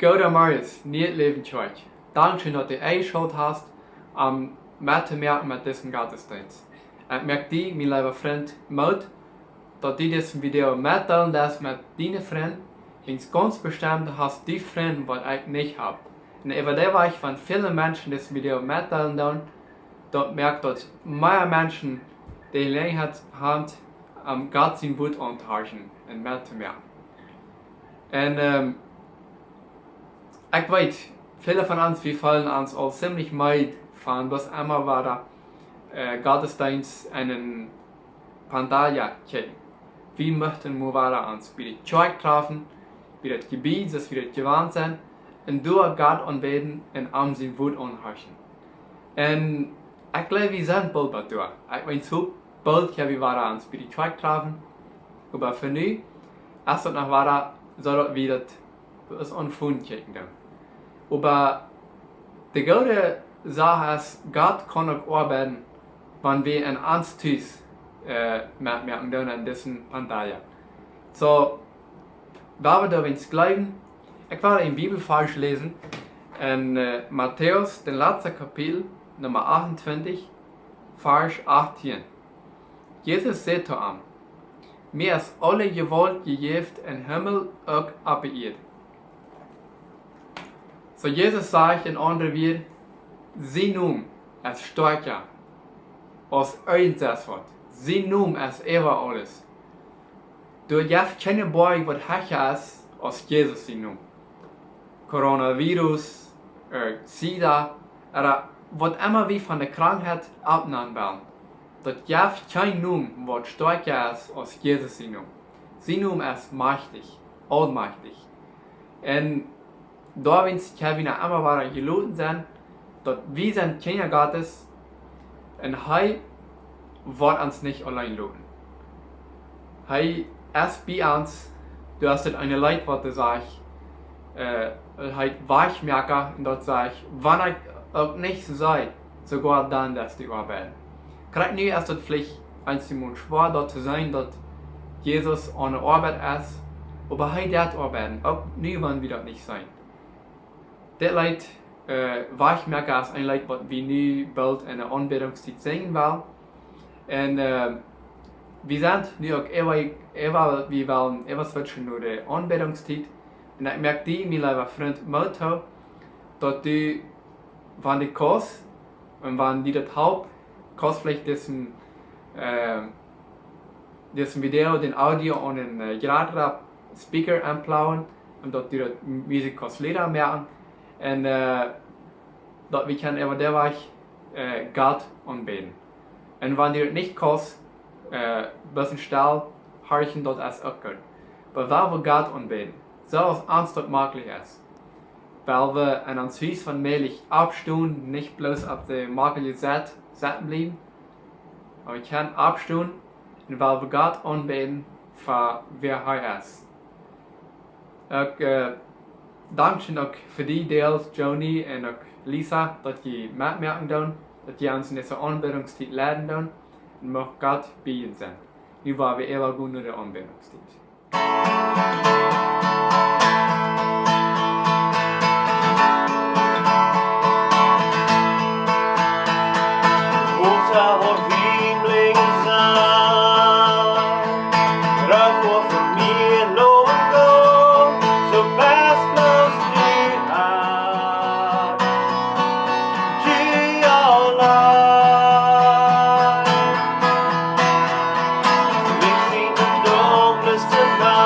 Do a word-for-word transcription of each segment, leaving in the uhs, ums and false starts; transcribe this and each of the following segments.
Goodemorjes, Nieet Läwen Kjoakj. Dankscheen, daut du enjeschalt hast, om mettomoaken met disen Gottesdeenst. Ekj moak die, mien leewa Frint, Moot, daut du disen Video metdeelen deist met diene Frind. Wiels gaunz bestemmt hast du Frind, waut ekj nich hab. Un äwa dän Wajch, wan väle Menschen disen Video metdeelen doonen, daut moakt, daut mea Menschen de Jeläajenheit haben, om Gott sien Wuat auntohorchen un mettomoaken. Un, ähm, ekj weet, väle von ons, wie feelen ons aul ziemlich meed von bloos emma wada, äh, Gottesdeenst en eene pantalla kjikjen. Wie muchten mol wada ons bie de Kjoakj trafen, bie daut Jebied, soo aus wie daut jewant sent, un doa Gott aunbäden un am sien Wuat aunhorchen. Un ekj jleew, wie sent boolt bat doa. Ekj weet nich, woo boolt wie wada ons bie de Kjoakj trafen. Oba fa nu es daut noch wada soo, daut wie daut bloos aun Fon kjikjen doonen. Oba de goode Sach es, Gott kaun uk oabeiden, wan wie en ons Tus, äh, met, met doonen en disen pantalla. Soo, wan wie doa eens jleewen, ekj well een Bibelvarsch läsen en, äh, Matäus, daut latste Kapitel, Numma achtuntwintich, Varsch achtieen. Jesus säd to am: "Mie es aule Jewault jejäft em Himmel uk opp de Ieed." Soo Jesus sajcht en aundre Wieed: "Sien Nomen es stoakja aus irjent waut. Sien Nomen es äwa aules. Doa jeft kjeene Boaj, waut hecha es aus Jesus sien Nomen." Coronavirus, äh, SIDA, ooda waut emma wie von de Krankheit aufnanen wellen, daut jeft kjeen Nomen, waut stoakja es aus Jesus sien Nomen. Sien Nomen es majchtich, aulmajchtich. Un doawäajen kjenn wie noch emma wada jeloten sennen, daut wie sent Kjinja Gottes un hee woat ons nich auleen loten. Hee es bie ons. Doa es daut eene Leet, waut doa sajcht, äh, hee es Wajchmoaka, un daut sajcht, wan ekj uk nich see, soogoa dan deist du oabeiden. Krakjt nu es daut veleicht eenjemol schwoa, daut to seenen, daut Jesus aun de Oabeit es, oba hee deit oabeiden, uk nu, wan wie daut nich seenen. Dit Leet, äh, Wajchmoaka, es een Leet, waut wie nu boolt en de Aunbädungstiet sinjen wellen. Un, äh, wie sent nu uk äwa, äwa, wie wellen äwa switchen no de Aunbädungstiet. Un ekj moak die, mien leewa Frint, Moot too, daut du, wan du kaust, un wan die daut halpt, kaust veleicht disen, äh, disen Video, dän Audio aun een, äh, jratren Speaker aunplugen, un daut du daut Musikj kaust luda moaken, un, äh, daut wie kjennen äwa dän Wajch, äh, Gott aunbäden. Un wan du daut nich kaust, äh, bloos stell horchen, daut es uk goot. Oba wan wie Gott aunbäden, soo aus ons daut mäajlich es, wan wie en ons Hus, wan mäajlich, oppstonen, nich bloos opp de makjelje Sett setten bliewen, oba wie kjennen oppstonen un wan wie Gott aunbäden fa wäa hee es. Uk, äh, dankscheen uk fa die, Dale, Joni un uk Lisa, daut jie metmoaken doonen, daut jie ons en dise Aunbädungstiet leiden doonen. Un mucht Gott bie junt sennen. Nu woa wie äwagonen no de Aunbädungstiet. Waut woat wie blinjen sennen? Waut woat fa mie lowen gonen? Soo best bloos du hast. Du auleen. Mich schiet de Dunkjlheit no.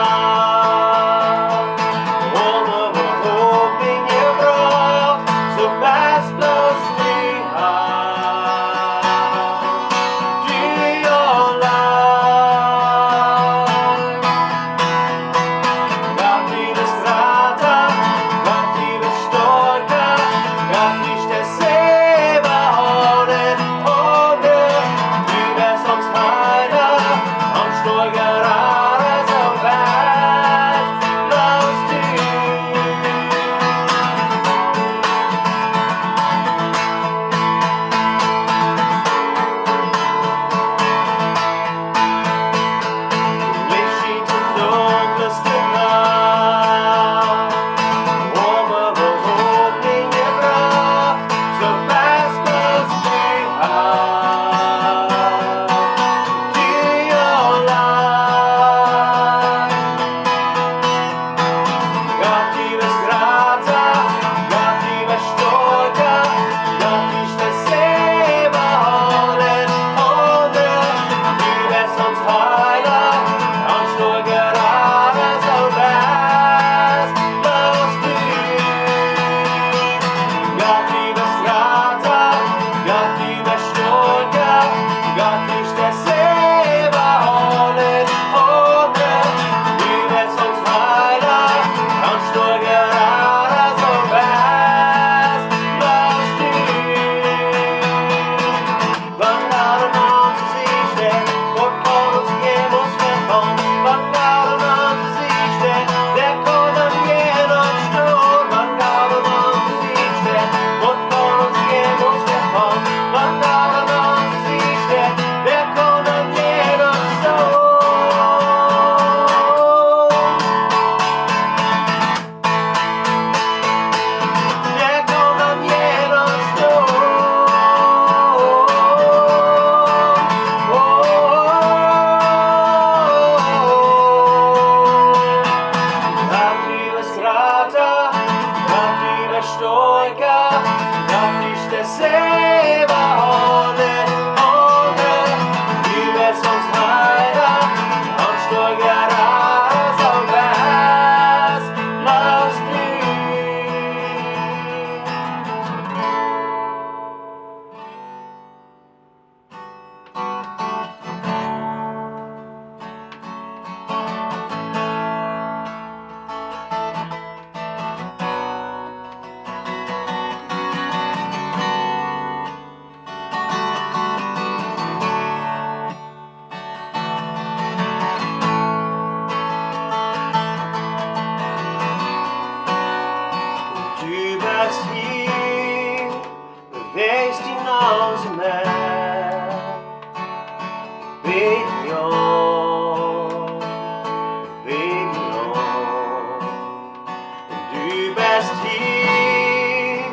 Best hia,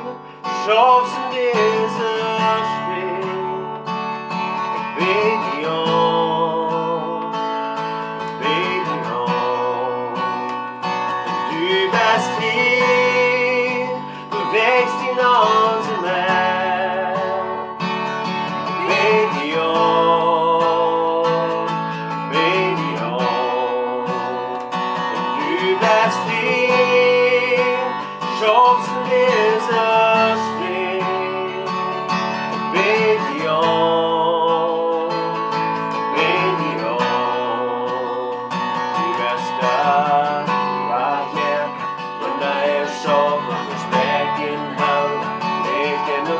schaufst en dise Städ. Bäd die aun, bäd die aun. Du best hia, du wäakjst en onse Medd. Bäd die aun, bäd die aun. Du best hia, schaufst en dise Städ. Bäd die aun, bäd die aun. Du best doa, waut mea, wan du schaufst, waut versproaken hast, nich en de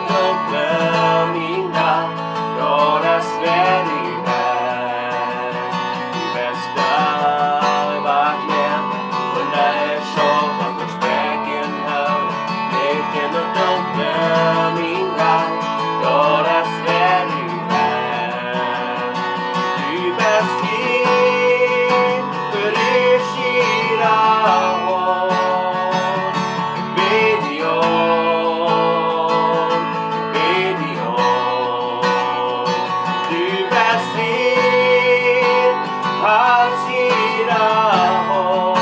Welt, mien Gott, daut es wäa du best. Du best doa, waut mea, wan du schaufst, waut versproaken hast, nich en de Welt, mien Gott, daut es wäa du best. Du best hia, berührst jieda Hoat. Bäd die aun, bäd die aun. Du best hia, halst jieda Hoat.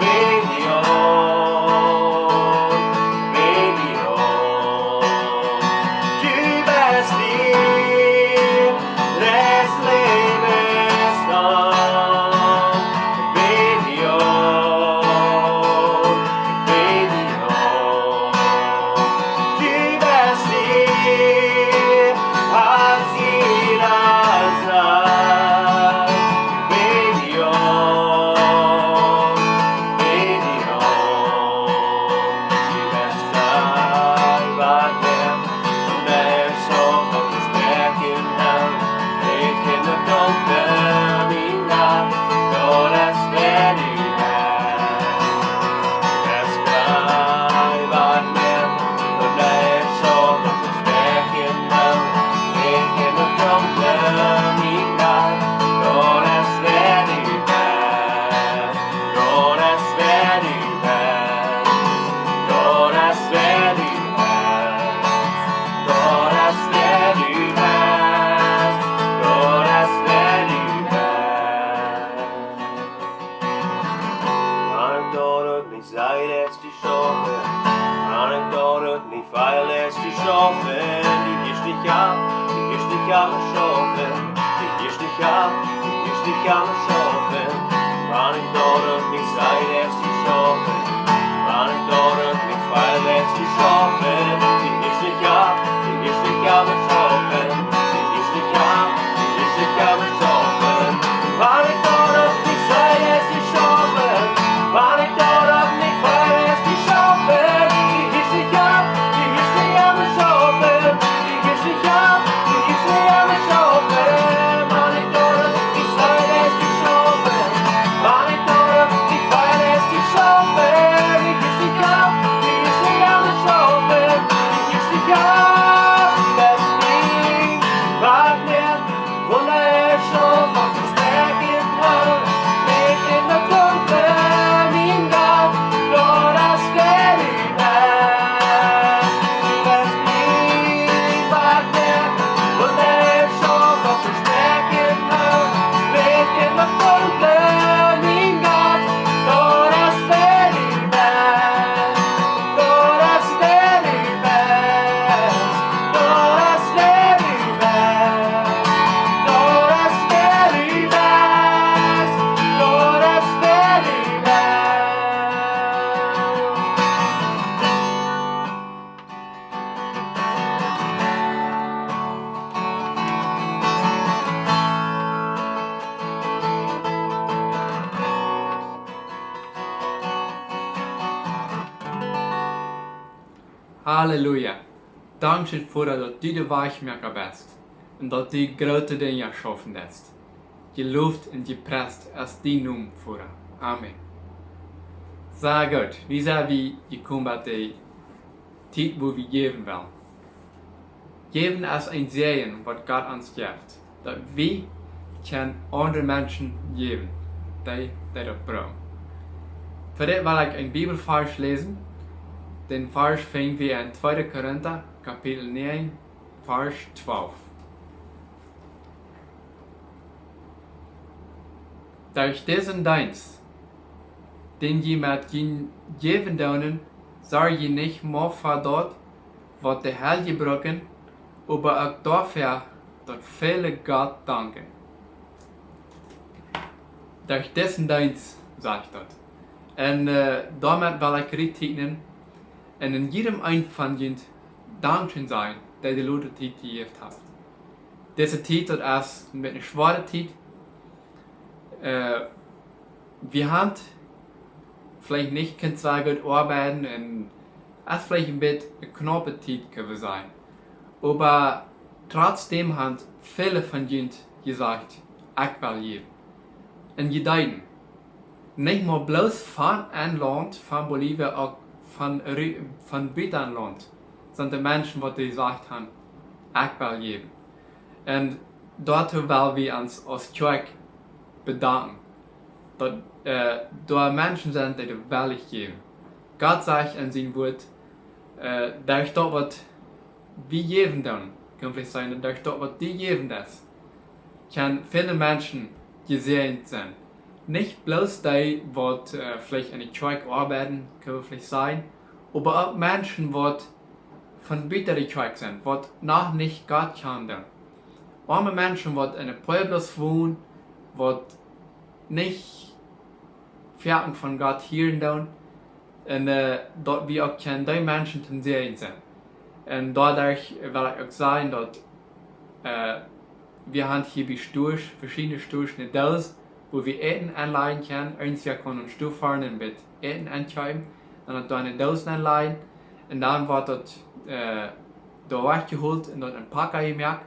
Bäd die aun, bäd die aun. Du best hia, Läwen es doa. Bäd die aun, bäd die aun. Du best hia, halst jieda Sach. Bäd die aun, bäd die aun. Du best doa, waut mea, wan du schaufst, waut versproaken hast, nich en de Welt, mien Gott, daut es wäa du best. Du best doa, waut mea, wan du schaufst, waut versproaken hast, nich en de Welt, mien Gott, daut es wäa du best. Daut es wäa du best. Daut es wäa du best. Daut es wäa du best. Daut es wäa du best. Wan ekj daut uk nich see, daut du schaufst. Wan ekj daut uk nich feel, daut du schaufst. Du hieescht nich opp, du hieescht nich opp to schaufen. Du hieescht nich opp, du hieescht nich opp to schaufen. Wan ekj daut uk nich see, daut du schaufst. Wan ekj daut uk nich feel, daut du schaufst. Du hieescht nich opp, du hieescht nich opp to schaufen. Du hieescht nich opp, du hieescht nich opp to schaufen. Wan ekj daut uk nich see, daut du schaufst. Wan ekj daut uk nich feel, daut du schaufst. Du hieescht nich opp, du hieescht nich opp to schaufen. Du hieescht nich opp, du hieescht nich opp to schaufen. Wan ekj daut uk nich see, daut du schaufst. Wan ekj daut uk nich feel, daut du schaufst. Du hieescht nich opp, du hieescht nich opp to schaufen. Du hieescht nich opp, du best nich waut mea. Wundascheen, waut versproaken hast, nich en de Welt, mien Gott, daut es wäa du best. Du best nich waut mea, wundascheen, waut versproaken hast, nich en de Welt, mien Gott, daut es wäa du best. Daut es wäa du best. Daut es wäa du best. Daut es wäa du best. Daut es wäa du best. Halleluja. Dankscheen, Voda, daut du de Wajchmoaka best un daut du groote Dinja schaufen deist. Jeloft un jepriest es dien Nomen, Voda. Amen. Sea goot. Wie sent wie jekomen bie de Tiet, wua wie jäwen wellen. Jäwen es een Säajen, waut Gott ons jeft, daut wie kjennen aundre Menschen jäwen, dee, dee daut brucken. Fa dit well ekj een Bibelvarsch läsen. Dän Varsch finj wie en tweede Korinta, Kapitel näajen, Varsch twalf. Derch disen Deenst, dän jie met jun Jäwen doonen, sorj jie nich mau fa daut, waut de Heilje brucken, oba uk doafäa, daut väle Gott danken. Derch disen Deenst, sajcht daut. Un, äh, doamet well ekj ruttiekjnen un en jiedem eenen von junt dankscheen sajen, dee de lota Tiet jejäft haft. Dise Tiet, daut es een bät eene schwoare Tiet. Äh, wie haben veleicht nich kunt sea goot oabeiden un es veleicht een bät eene knaupe Tiet, kjenn wie sajen. Oba trotzdäm haben väle von junt jesajcht, ekj well jäwen. Un jedeeden. Nich mau bloos von een Launt, von Bolivia, uk von, ru-, von buten Launt, sent de Menschen, waut jesajcht haben, ekj well jäwen. Un doatoo well wie ons aus Kjoakj bedanken, daut, äh, doa Menschen sent, dee wellich jäwen. Gott sajcht en sien Wort, äh, derch daut, waut wie jäwen doonen, kjenn wie veleicht sajen, derch daut, waut du jäwen deist, kjennen väle Menschen jesäajent sennen. Nich bloos dee, waut, äh, veleicht enne Kjoakj oabeiden, kjenn wie veleicht sajen, oba uk Menschen, waut von buten de Kjoakj sent, waut noch nich Gott kjanen. Oame Menschen, waut enne Pueblos wonen, waut nich foaken von Gott hieren doonen, un, äh, daut wie uk kjennen dee Menschen toom Säajen sennen. Un doaderch well ekj uk sajen, daut, äh, wie haben hia bie Stores, veschiedne Stores, eene Doos, wua wie Äten enlajen kjennen. Irjentwäa kaun ons Stow foaren un bät Äten enkjeepen, dan daut doa enne Doos enlajen. Un dan woat daut, äh, doa wajchjeholt un daut en Packa jemoakt.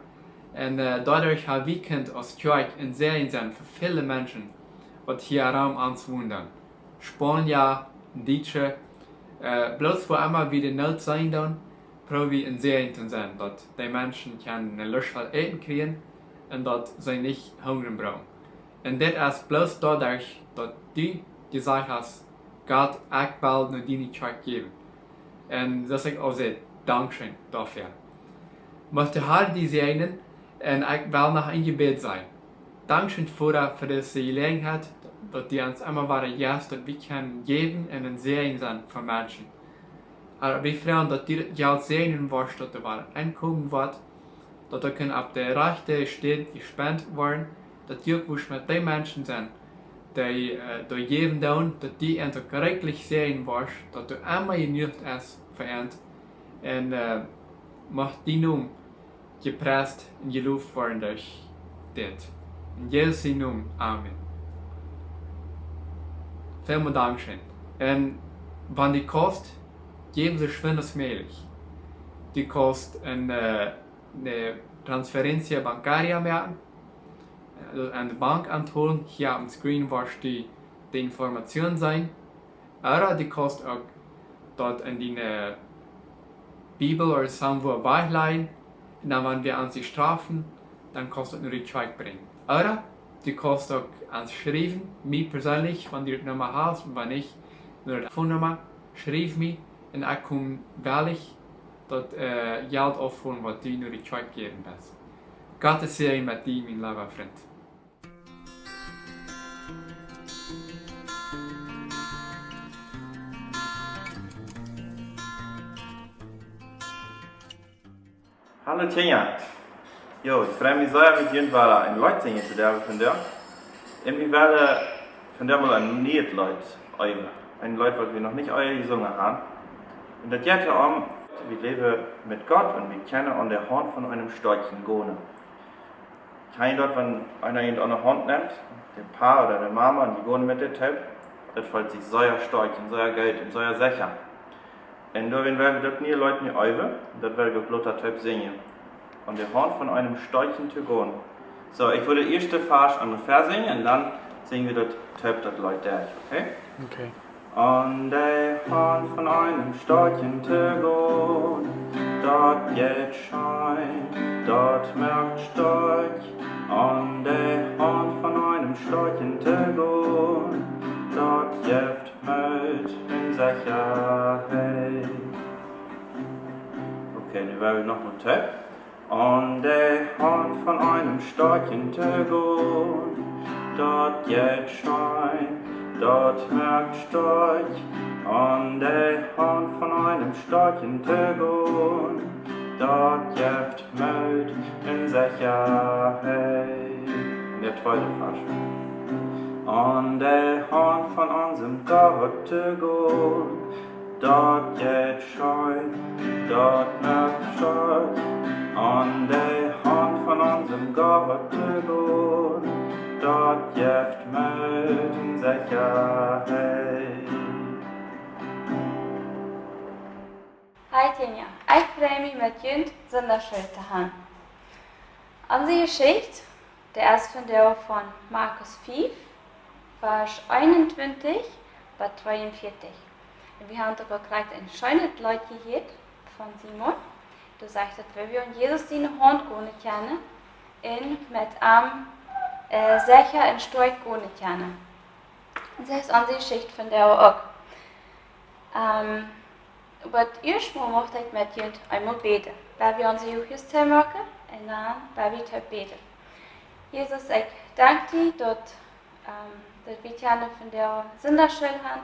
Un, äh, doaderch haben wie kunt aus Kjoakj een Säajen sennen fa väle Menschen, waut hia rom ons wonen. Spaunia, Dietsche, äh, bloos wua emma wie de Noot seenen doonen, proow wie een Säajen to sennen, daut dee Menschen kjennen een Lust fa Äten kjrieen un daut see nich hungren brucken. Un dit es bloos doaderch, daut du jesajcht hast, Gott, ekj well no diene Kjoakj jäwen. Un daut ekj uk saj, dankscheen doafäa. Mucht de Herr die säajnen, un ekj well noch een Jebäd sajen. Dankscheen, Voda, fa dise Jeläajenheit, daut du ons emma wada jefst, daut wie kjennen jäwen un een Säajen sennen fa Menschen. Herr, wie froagen, daut du daut Jelt säajnen woascht, daut doa wada enkomen woat, daut daut kaun opp de rajchte Städ jespent woaren, daut du uk woascht met dee Menschen sennen, dee, äh, doa jäwen doonen, daut du an uk rikjlich säajnen woascht, daut doa emma jenuach es fa an. Un, äh, mucht dien Nomen jepriest un jeloft woaren derch dit. En Jesus sien Nomen, amen. Välmol dankscheen. Un wan du kaust, jäw soo schwind aus mäajlich. Du kaust een, äh, eene transferencia bancaria moaken, äh, aun de Bank aunhoolen. Hia oppem Screen woascht du de Information seenen. Ooda du kaust uk daut en diene Bibel ooda somewhere bie lajen. Un dan, wan wie ons jestraft haben, dan kaust du daut no de Kjoakj brinjen. Ooda du kaust uk ons schriewen, mie perseenlich, wan du de Numma hast, un wan nich, no de Telefonnumma, schriew mie, un ekj kom wellich daut, äh, Jelt aufholen, waut du no de Kjoakj jejäft hast. Gott sie met die, mien leewa Frint. Hallo Kjinja. Jo, ekj frei mie sea, met junt wada een Leet sinjen to derwen vondoag. Un wie wellen vondoag mol een nieet Leet äwen. Een Leet, waut wie noch nich ea jesungen haben. Un daut jeit om, wie läwen met Gott un wie kjennen aun de Haunt von een Stoakjen gonen. Kjenn jie daut, wan eena junt aun de Haunt nemt, de Pa ooda de Mama, un jie gonen met de toop, daut feelt sikj sea stoakj un sea goot un sea secha. Un doawäajen well wie daut nieet Leet nu äwen, daut well wie uk lota toop sinjen. Aun de Haunt von een Stoakjen to gonen. Soo, ekj wudd daut ieeschte Varsch emol väasinjen un dan sinj wie daut toop, daut Leet doa, okay? Okay. Aun de Haunt von een Stoakjen to gonen, daut jeit scheen, daut moakt stoakj. Aun de Haunt von een Stoakjen to gonen, daut jeft Moot. Secha. Okay, nu woa wie noch mol to. Aun de Haunt von eenem stoakjen to gonen, daut jeit scheen, daut moakt stoakj. Aun de Haunt von eenem stoakjen to gonen, daut jeft Moot un Sechaheit. De tweede Varsch. Aun de Haunt von onsem Gott to gonen, daut jeit scheen, daut moakt stoakj. Aun de Haunt von onsem Gott to gonen, daut jeft Moot un Sechaheit. Hi Kjinja, ekj frei mie met junt Sindachschool to han. Onse Jeschicht, dee es vondoag von Markus fief, Varsch eenuntwintich bat tweeunvieetich. Un wie haben uk aul krakjt een scheenet Leet jehieet von Simon. Doa sajcht daut, woo wie aun Jesus siene Haunt gonen kjennen un met am, äh, secha un stoakj gonen kjennen. Un soo es onse Jeschicht vondoag uk. Ähm, oba ieescht mol mucht ekj met junt eemol bäden. Woa wie onse Uagen toomoaken un dan woa wie toop bäden. Jesus, ekj dank die daut, ähm, daut wie kjennen vondoag Sindachschool han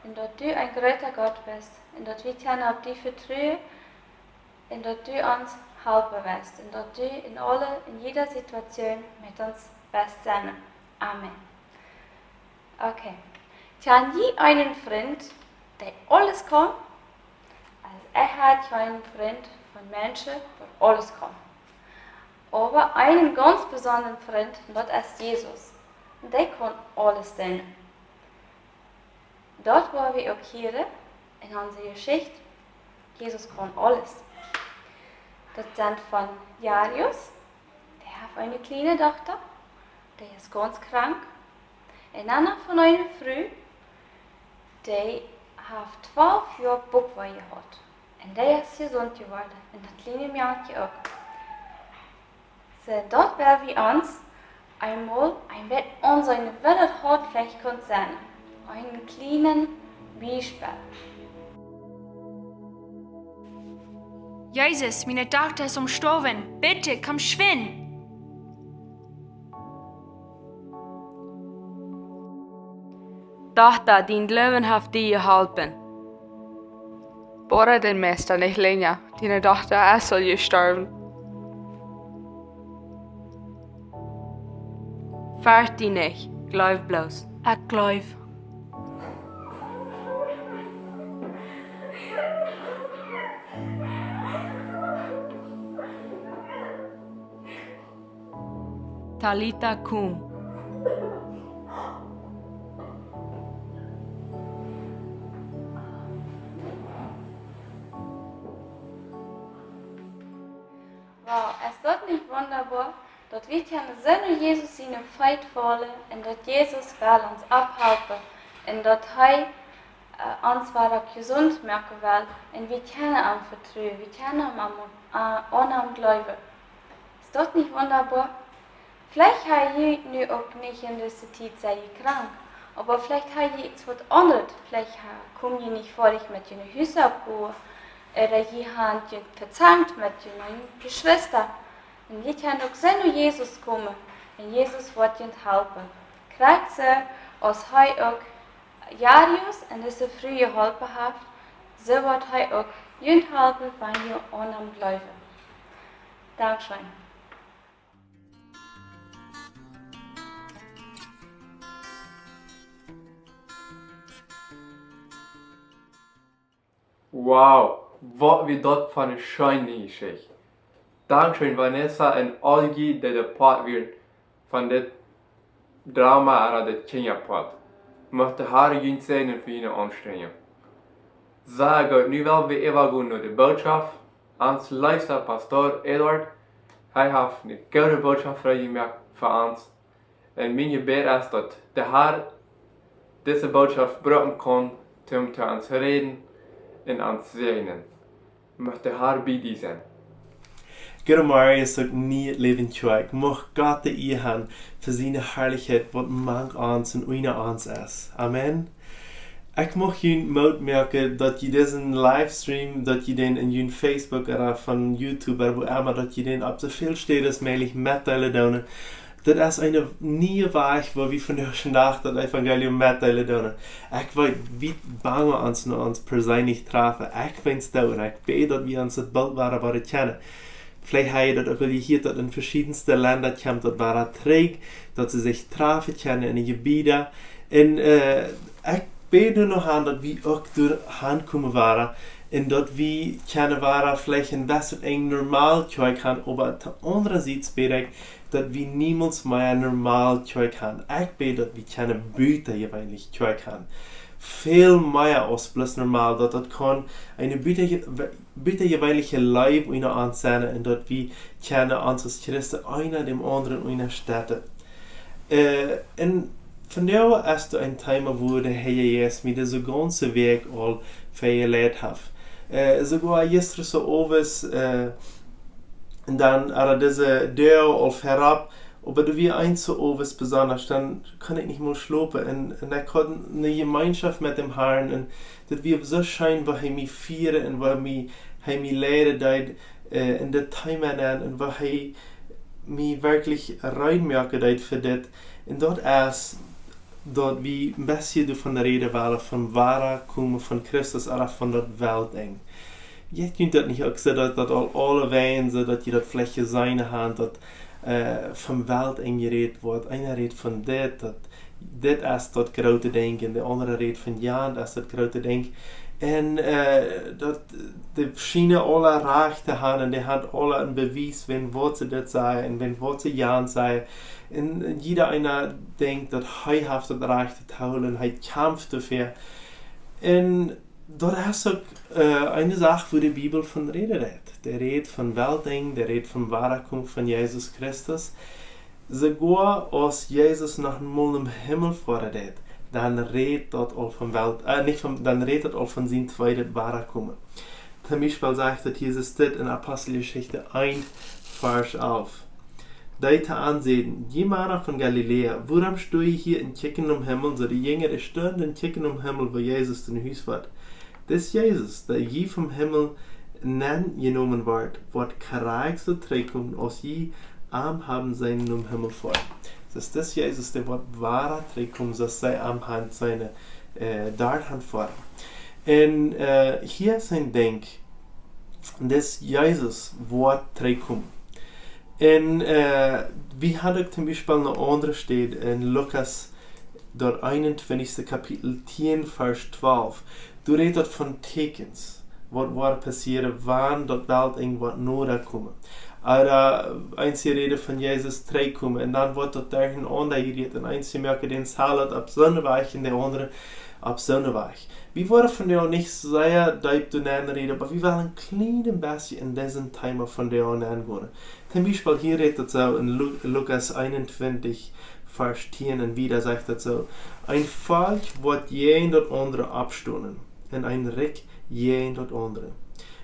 un daut du een groota Gott best un daut wie kjennen opp die vetruen un daut du ons halpen woascht un daut du en aule, en jieda Situatioon met ons woascht sennen. Amen. Okay. Kjan jie eenen Frint, dee aules kaun? Aulsoo, ekj hab eenen Frint von Menschen, dee aules kaun. Oba eenen gaunz besondren Frint, un daut es Jesus. Un dee kaun aules doonen. Daut woa wie uk hieren en onse Jeschicht. Jesus kaun aules. Daut sent von Jairus, dee haft eene kjliene Dochta, dee es gaunz krank. Un dan noch von eene Fru, dee haft twalf Joa Buckwee jehaut. Un dee es jesunt jeworden. Un daut kjliene Mejal uk. Soo, daut woa wie ons eemol een bät aunseenen, woo daut haud veleicht kunt sennen. Een kjlienet Biespel. Jesus, miene Dochta es jestorwen. Bitte, komm schwind. Dochta, dien Gloowen haft die jeholpen. Boda dän Meista nich lenja, diene Dochta es aul jestorwen. Fercht die nich, jleew bloos. Ekj jleew. Talita kum. Wow, es daut nich wundaboa, daut wie kjennen soo no Jesus siene Feet faulen un daut Jesus well ons opphalpen un daut hee, äh, ons wada jesunt moaken well un wie kjennen am vetruen, wie kjennen am, am, äh, aun am jleewen. Es daut nich wundaboa? Veleicht ha jie nu uk nich en dise Tiet, sie jie krank, oba veleicht ha jie irjent waut aundret. Veleicht ha, kom jie nich foadich met june Husoppgow, ooda jie han junt vejäft met june Jeschwista. Un jie kjennen uk soo no Jesus komen, un Jesus woat junt halpen. Krakjt soo aus hee uk Jairus un dise Fru jeholpen haft, soo woat hee uk junt halpen, wan jie aun am jleewen. Dankscheen. Wow, waut wia daut fa eene scheene Jeschicht. Dankscheen, Vanessa un aul jie, dee de Poat wieren von dit Drama ooda dit Kjinjapoat. Mucht de Har junt säajnen fa june Aunstrenjunk. Soo goot, nu well wie äwagonen no de Bootschoft. Ons leefsta Pastor Eduard, hee haft eene goode Bootschoft frie jemoakt fa ons. Un mien Jebäd es, daut de Har dise Bootschoft brucken kaun, om to ons räden un ons säajnen. Mucht de Har bie die sennen. Goodemorjes uk, Nieet Läwen Kjoakj. Mucht Gott de Ea han fa siene Harlichkjeit, waut mank ons un unja ons es. Amen. Ekj mucht junt Moot moaken, daut jie disen Livestream, daut jie dän en jun Facebook ooda von YouTube ooda wua emma, daut jie dän opp soo väl Städen aus mäajlich metdeelen doonen. Daut es een niea Wajch, wua wie vondoag dän Dach daut Evangelium metdeelen doonen. Ekj weet, wie bangen ons no ons perseenlich trafen. Ekj weet daut un ekj bäd, daut wie ons daut boolt wada, wada kjennen. Veleicht hab jie daut uk aul jehieet, daut en veschiedne Lenda kjemt daut wada trigj, daut see sikj trafen kjennen en de Jebieden. Un, äh, ekj bäd nu noch aun, daut wie uk doa aunkomen wada. Un daut wie kjennen wada veleicht een bät eene normal Kjoakj han, oba opp de aundre Sied bäd ekj, daut wie niemols mea normal Kjoakj han. Ekj bäd, daut wie kjennen butajeweenlich Kjoakj han. Väl mea aus bloos normal, daut daut kaun eene buta-, butajeweenliche Leew unja ons sennen un daut wie kjennen ons aus Christen eena däm aundren unjastetten. Äh, un vondoag es doa een Thema, wua de Herr Jesus mie dise gaunze Wäakj aul vejeleit haft. Äh, soogoa jistren soo owes, äh, un dan haud dise Doag aul verrap, oba doa wia eent soo owes besonda, dan kunn ekj nich mea schlopen. Un, un ekj haud eene Jemeenschoft met däm Herrn un daut wia soo scheen, woo hee mie fieed un woo hee mie, hee mie leiden deed, äh, en dit Thema nenn un woo hee mie werkjlich rein moaken deed fa dit. Un daut es, daut wie een bät doavon räden wellen, vom Wadakomen von Christus ooda von daut Weltenj. Jie kjennen daut nich uk seenen, daut, daut aul aule Wäaj soo, daut jie daut veleicht jeseenen han, daut, äh, vom Weltenj jerät woat. Eena rät von dit, daut dit es daut groote Dinkj, un de aundre rät von jant es daut groote Dinkj. Un, äh, daut, dee schienen aule Rajcht to han, un dee han aule een Bewies, wäajen waut see dit sajen, un wäajen waut see jant sajen. Un, un jieda eena denkjt, daut hee haft daut Rajcht to hoolen, un hee kjamft doafäa. Un daut es uk, äh, eene Sach, wua de Bibel von räden deit. Dee rät von Weltenj, dee rät vom Wadakomen von Jesus Christus. Soogoa aus Jesus noch mol nom Himmel foaren deed, dan rät daut aul vom Welt-, äh, nich vom, dan rät daut aul von sien tweedet Wadakomen. Toom Biespel sajcht daut Jesus dit en Aposteljeschicht eent, Varsch alf. Dee to an säden: "Jie Mana von Galiläa, wuarom sto jie hia un kjikjen nom Himmel?" Soo de Jinja, dee stunden un kjikjen nom Himmel, wua Jesus no Hus foat. Dis Jesus, dee jie vom Himmel nenn jenomen woat, woat krakjt soo trigjkomen, aus jie am haben seenen nom Himmel foaren. Daut dis Jesus, dee woat wada trigjkomen, soo aus see am han seenen, äh, doa han foaren. Un, äh, hia es een Dinkj, dis Jesus woat trigjkomen. Un, äh, wie haben uk toom Biespel eene aundre Städ en Lukas, daut eenuntwintichste Kapitel, tieen, Varsch twalf. Doa rät daut von Tieekjens, waut woat passieren, wan daut Weltenj woat noda komen. Ooda, äh, eenje räden von Jesus trigjkomen, un dan woat daut derchenaunda jerät, un eenje moaken dän Salat opp soone Wies un de aundre opp soone Wies. Wie woaren vondoag nich sea deep doaenn räden, oba wie wellen een kjlien bät en disen Thema vondoag nenn gonen. Toom Biespel hia rät daut soo en Lu-, Lukas eenuntwintich, Varsch tieen un wieda sajcht daut soo: "Een Volkj woat jäajen daut aundre oppstonen, un een Rikj jäajen daut aundre.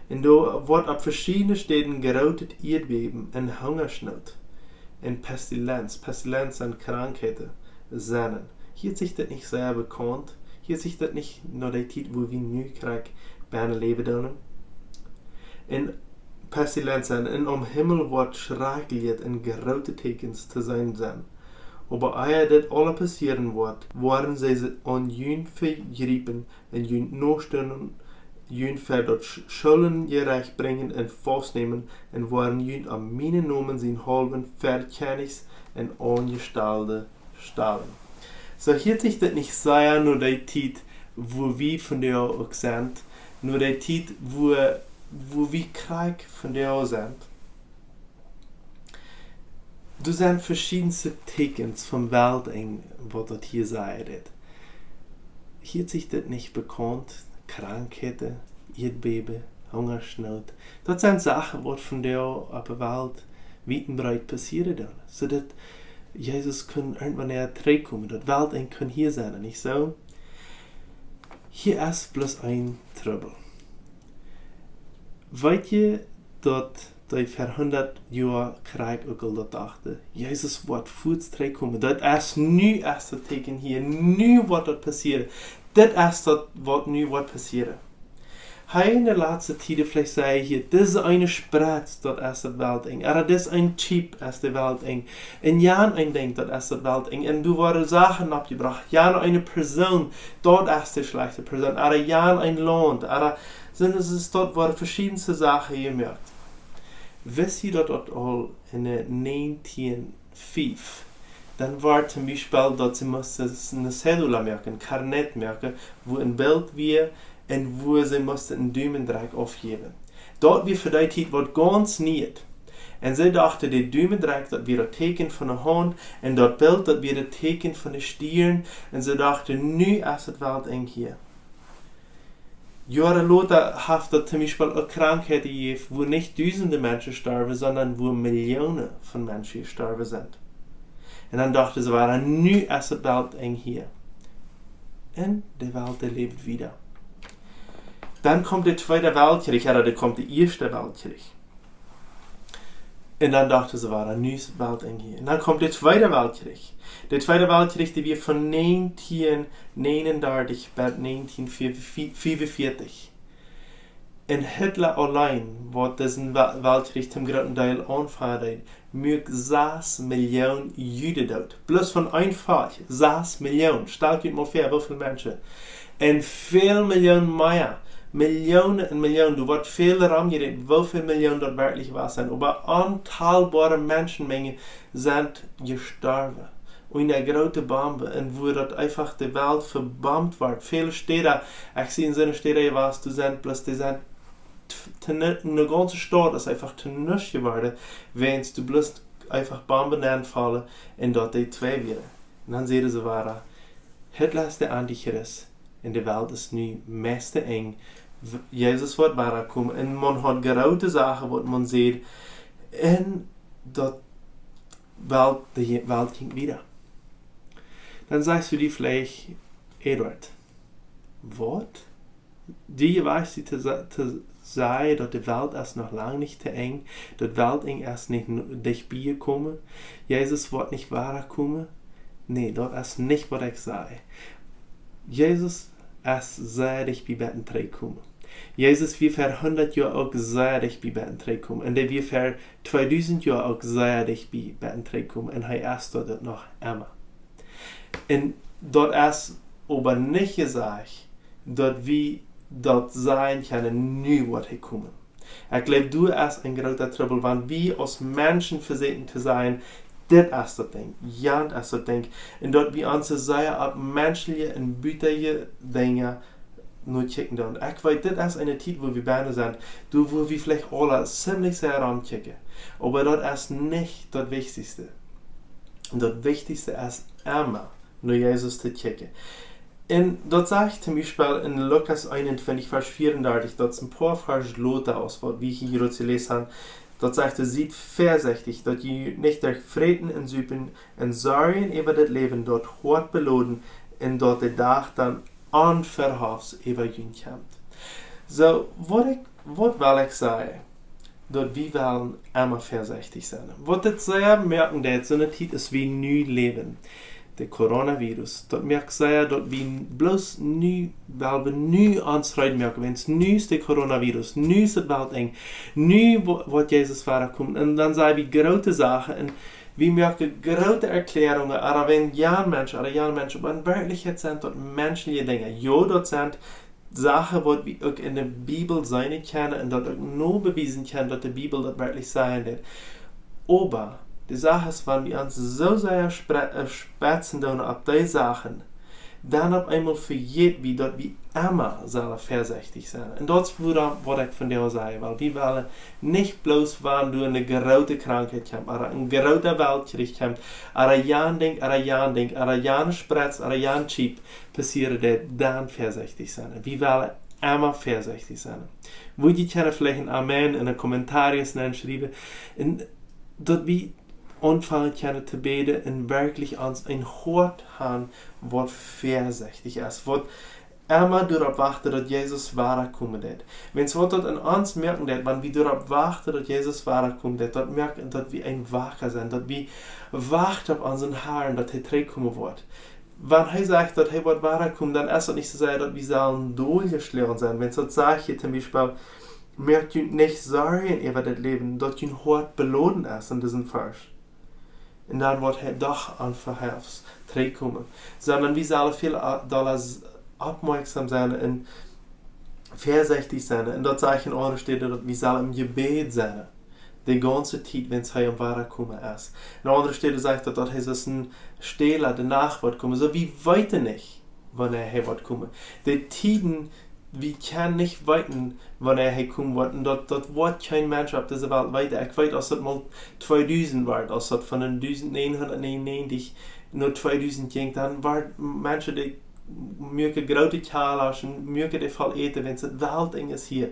Un doa woat opp veschiedne Städen grootet Ieedbäben un Hungasnoot un Pestilenz." Pestilenz sent Krankheiten, sennen. Hieet sikj daut nich sea bekaunt? Hieet sikj daut nich no dee Tiet, wua wie nu krakjt bennen läwen doonen? Un Pestilenz sennen, un aum Himmel woat schrakjlichet un groote Tieekjens to seenen sennen. Oba ea dit aules passieren woat, woaren see sikj aun junt vejriepen un junt nostonen, junt ver daut Sch-, Schoolenjerecht brinjen un faustnämen, un woaren junt om mienen Nomen sienhaulwen ver Kjennichs un Aunjestalde stalen. Soo hieet sikj daut nich sea no dee Tiet, wua wie vondoag uk sent, no dee Tiet, wua, wua wie krakjt vondoag sent. Doa sent veschiedne Tieekjens vom Weltenj, waut daut hia sajcht. Hieet sikj daut nich bekaunt? Krankheiten, Ieedbäben, Hungasnoot. Daut sent Sachen, waut vondoag opp de Welt wiet un breet passieren doonen. Soo daut Jesus kunn irjentwanea trigjkomen, daut Weltenj kunn hia sennen, nich soo? Hia es bloos een Trubbel. Weet jie daut dee ver hundat Joa krakjt uk aul daut dochten: Jesus woat fuaz trigjkomen. Daut es nu, es daut Tieekjen hia. Nu woat daut passieren. Dit es daut, waut nu woat passieren. Hee, enne latste Tieden veleicht saj jie: Dise eene Spretz, daut es daut Weltenj. Ooda dise eene Chip es daut Weltenj. Un jan een Dinkj, daut es daut Weltenj. Un doa woaren Sachen oppjebrocht. Jan eene Persoon, daut es de schlajchte Persoon. Ooda jan een Launt. Ooda sent et, es daut, woaren veschiedenste Sachen jemoakt. Wist jie daut, daut aul enne näajentieen fief, dan wort toom Biespel, daut see musten eene Cedula moaken, een Karnett moaken, wua een Bilt wia un wua see musten een Dumendrekj aufjäwen. Daut wia fa dee Tiet waut gaunz Nieet. Un see dochten, de Dumendrekj, daut wia daut Tieekjen von de Haunt, un daut Bilt, daut wia daut Tieekjen von de Stieren, un see dochten: Nu es daut Weltenj hia. Joaren lota haft daut toom Biespel uk Krankheiten jejäft, wua nich dusende Menschen storwen, sonda wua Millionen von Menschen jestorwen sent. Un dan dochten see wada: Nu es daut Weltenj hia. Un de Welt, dee läft wieda. Dan kjemt de Tweede Weltkjrich, ooda dan kjemt de Ieeschte Weltkjrich. Un dan dochten see wada: Nu es daut Weltenj hia. Un dan kjemt de Tweede Weltkjrich. De Tweede Weltkjrich, dee wia von näajentieen näajenundartich bat näajentieen fiefenvieetich. Un Hitler auleen, waut disen Wel-, Weltkjrich toom grooten Deel aunfangen deed, muak sas Millioon Juden doot. Bloos von een Volkj, sas Millioon. Stalt junt mol väa, woo väl Menschen. Un väl Millioon mea. Millionen un Millionen. Doa woat väl romjerät, woo väl Millioon daut werkjlich wia. Oba ontalbare Menschenmengen sent jestorwen. Un eene groote Bomb. Un wua daut eefach de Welt vebombt wort. Väle Städen, ekj sie en soone Städen jewast, doa sent bloos, dee sent t-, to ne-, eene gaunze Staut es eefach to nuscht jeworden, wiels doa bloos eefach Bomben nenfaulen un daut dee twei wieren. Un dan säden see wada: Hitler es de Antichrist un de Welt es nu meist to Enj. W-, Jesus woat wada komen. Un maun haud groote Sachen, waut maun säd. Un daut Welt, de Je-, Welt jinkj wieda. Dan sajchst du die veleicht: Eduard, waut? Dee jewast die to sa-, to sajen, daut de Welt es noch lang nich to Enj, daut Weltenj es nich n-, dicht bie jekomen, Jesus woat nich wada komen? Nä, daut es nich, waut ekj saj. Jesus es sea dicht bie bie daut Trigjkomen. Jesus wia ver hundat Joa uk sea dicht bie bie daut Trigjkomen. Un hee wia ver tweedusent Joa uk sea dicht bie bie daut Trigjkomen. Un hee es daut uk noch emma. Un daut es oba nich jesajcht, daut wie daut sajen kjennen, nu woat hee komen. Ekj jleew, doa es een groota Trubbel, wan wie aus Menschen vesieekjen to sajen: Dit es daut Dinkj, jant es daut Dinkj. Un daut wie ons sea opp menschelje un butajje Dinja no kjikjen doonen. Ekj weet, dit es eene Tiet, wua wie bennen sent, doa wua wie veleicht aula ziemlich sea romkjikjen. Oba daut es nich daut Wichtichste. Daut Wichtichste es emma, no Jesus to kjikjen. Un daut sajcht toom Biespel en Lukas eenuntwintich, Varsch vieaundartich, daut es een poa Varsch lota aus waut wie hia jrod jeläst haben. Daut sajcht: Siet väasechtich, daut jie nich derch Fräten un Supen un Sorjen äwa dit Läwen daut Hoat beloden un daut de Dach dan onverhofs äwa junt kjemt. Soo, waut ekj, waut well ekj sajen? Daut wie wellen emma väasechtich sennen. Waut daut sea moaken deit, soone Tiet aus wie nu läwen, de Coronavirus, daut moakt sea, daut wie bloos nu, well wie nu ons reed moaken, wiels nu es de Coronavirus, nu es daut Weltenj, nu wo-, woat Jesus wada komen. Un dan saj wie groote Sachen un wie moaken groote Erkjläarungen, ooda wan jan Mensch, ooda jan Mensch, oba en Werkjlichkjeit sent daut menschelje Dinja. Jo, daut sent Sachen, waut wie uk en de Bibel seenen kjennen un daut uk no bewiesen kjennen, daut de Bibel daut werkjlich sajen deit. Oba de Sach es, wan wie ons soo sea spre-, äh, spetzen doonen opp dee Sachen, dan opp eemol vejäten wie, daut wie emma sellen väasechtich sennen. Un daut es wuarom, waut ekj vondoag saj, wiels wie wellen nich bloos, wan doa eene groote Krankheit kjemt, ooda een groota Weltkjrich kjemt, ooda jan Dinkj, ooda jan Dinkj, ooda jan Spretz, ooda jan Chip, passieren deit, dan väasechtich sennen. Wie wellen emma väasechtich sennen. Wudd jie kjennen veleicht een Amen en de Kommentaren nenschriewen. Un daut wie aunfangen kjennen to bäden un werkjlich ons een Hoat haben, waut väasechtich es, waut emma doaropp wachten, daut Jesus wada komen deit. Wan waut daut en ons moaken deit, wan wie doaropp wachten, daut Jesus wada komen deit, daut moakt, daut wie een Waka sent, daut wie wachten opp onsen Harn, daut hee trigjkomen woat. Wan hee sajcht, daut hee woat wada komen, dan es daut nich soo sea, daut wie sellen doljeschloagen sennen. Wan daut sajcht hia toom Biespel, moakt junt nich Sorjen äwa dit Läwen, daut jun Hoat beloden es en disen Varsch. Un dan woat hee doch onverhofs trigjkomen. Sonda wie sellen väl a-, dolla s-, oppmoakjsom sennen un väasechtich sennen. Un daut sajcht en aundre Städen, daut wie sellen em Jebäd sennen. De gaunze Tiet, wan hee aum Wadakomen es. En aundre Städen sajcht daut, daut hee soo aus een Stäla de Nacht woat komen. Soo, wie weeten nich, wanea hee woat komen. De Tieden, wie kjennen nich weeten, wanea hee komen woat. Un daut, daut woat kjeen Mensch opp dise Welt weeten. Ekj weet, aus daut mol tweedusent wort, aus daut von een dusent näajenhundat näajenunnäajentich no tweedusent jinkj, dan wieren Menschen, dee muaken groote Kjallasch un muaken dee voll Äten, wan daut Weltenj es hia.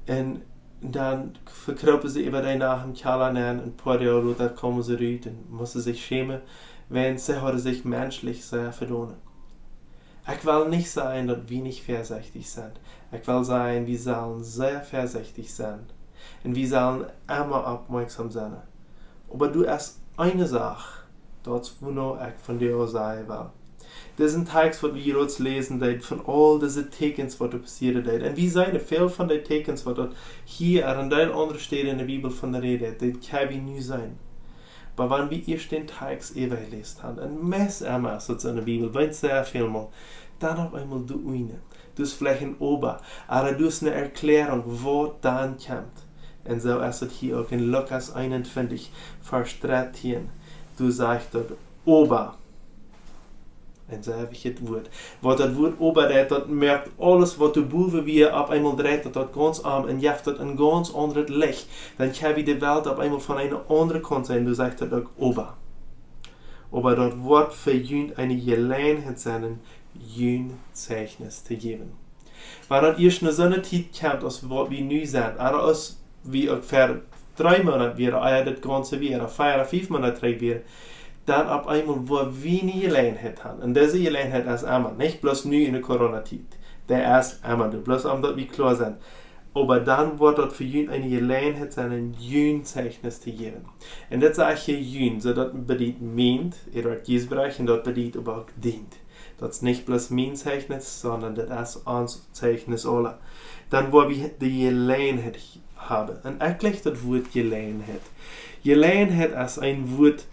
Un dan vekropen see äwa de Nacht em Kjalla nenn, een poa Joa lota komen see rut un musten sikj schämen, wan see hauden sikj menschlich sea vedonen. Ekj well nich sajen, daut wie nich väasechtich sent. Ekj well sajen, wie sellen sea väasechtich sennen. Un wie sellen emma oppmoakjsom sennen. Oba doa es eene Sach, daut es, wua ekj von die sajen well. Disen Tekst, waut wie hia läsen deeden, von aul dise Tieekjens, waut doa passieren deeden. Un wie seenen väl von de Tieekjens, waut daut hia un en deel aundre Städen en de Bibel von de Räd es, dee kjenn wie nu seenen. Oba wan wie ieescht dän Tekst äwajeläst haben, un meist emma es daut soo en de Bibel, weens sea väl mol, dan opp eemol doa unjen. Daut es veleicht een Oba, oba daut es eene Erkjläarunk, waut dan kjemt. Un soo es daut hia uk en Lukas eenuntwintich, Varsch dartieen. Doa sajcht daut Oba. Een selwjet Wuat. Waut daut Wuat Oba deit, daut moakt aules, waut doa bowen wia, opp eemol dreit daut, daut gaunz om un jeft daut een gaunz aundret Licht. Dan kjenn wie de Welt opp eemol von eene aundre Kaunt seenen. Doa sajcht daut uk Oba. Oba daut woat fa junt eene Jeläajenheit sennen, jun Zeichnis to jäwen. Wan daut ieescht no soone Tiet kjemt, aus waut wie nu sent, oba aus wie uk ver dree Moonat wieren, ea daut gaunze wia, oda vea, fief Moonat trigj wia, dan opp eemol, wua wie eene Jeläajenheit haben. Un dise Jeläajenheit es emma, nich bloos nu en de Corona-Tiet. Dee es emma, doa bloos om daut wie kloa sent. Oba dan woat daut fa junt eene Jeläajenheit sennen, jun Zeichnis to jäwen. Un dit sajcht hia jun, soo daut bediet mient, Eduard Giesbrecht, un daut bediet oba uk dient. Daut es nich bloos mien Zeichnis, sonda daut es ons Zeichnis aula. Dan woa wie de Jeläajenheit haben. Un ekj jleich daut Wuat Jeläajenheit. Jeläajenheit es een Wuat,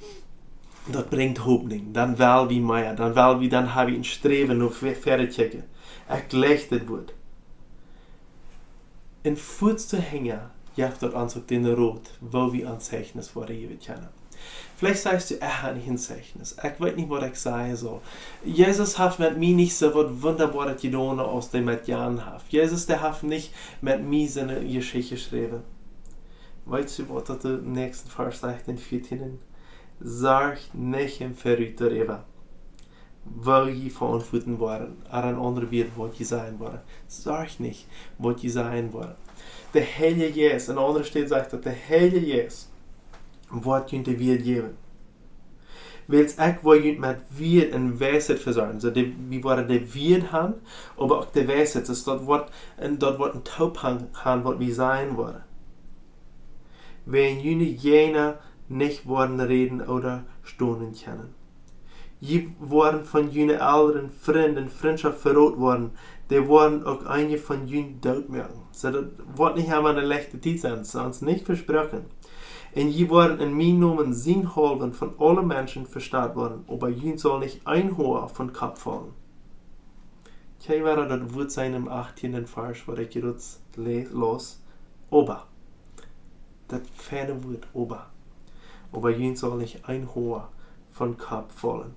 daut brinjt Hopninj. Dan well wie mea. Dan well wie, dan hab wie een Sträwen no ve-, väaren to kjikjen. Ekj jleich daut Wuat. Un fuaz doahinja jeft daut ons uk dän Rot, woo wie ons Zeichnis woaren jäwen kjennen. Veleicht sajchst du, ekj hab nich een Zeichnis. Ekj weet nich, waut ekj sajen saul. Jesus haft met mie nich soo waut Wundaboaret jedonen, aus dee met Jan haft. Jesus, dee haft nich met mie siene Jeschicht jeschräwen. Weetst du, waut daut de näakjste Varsch sajcht, dän vieetienden? Sorj nich em Verut doaräwa, woo jie veauntwuaten woaren, oda een aundret Wieed, waut jie sajen woaren. Sorj nich, waut jie sajen woaren. De Heilje Jeist, en aundre Städ sajcht daut, de Heilje Jeist woat junt de Wieed jäwen. Wiels ekj woa junt met Wieed un Weisheit vesorjen. Soo, de, wie woaren de Wieed haben, oba uk de Weisheit. Daut woat, un daut woat een Toophank haben, waut wie sajen woaren. Wan june Jinja nich woaren räden ooda stonen kjennen. Jie woaren von june Elren, Frind un Frintschoft veroden woaren, dee woaren uk eenje von junt doot moaken. Soo, daut woat nich emma eene leichte Tiet sennen, daut es ons nich vesproaken. Un jie woaren en mienen Nomen sienhaulwen von aule Menschen vejäft woaren, oba junt saul nich een Hoa vom Kopp faulen. Kjikj, woo daut Wuat sajcht em achttieenden Varsch, waut ekj hia le-, laus. Oba. Daut feine Wuat, oba. Oba junt saul nich een Hoa vom Kopp faulen.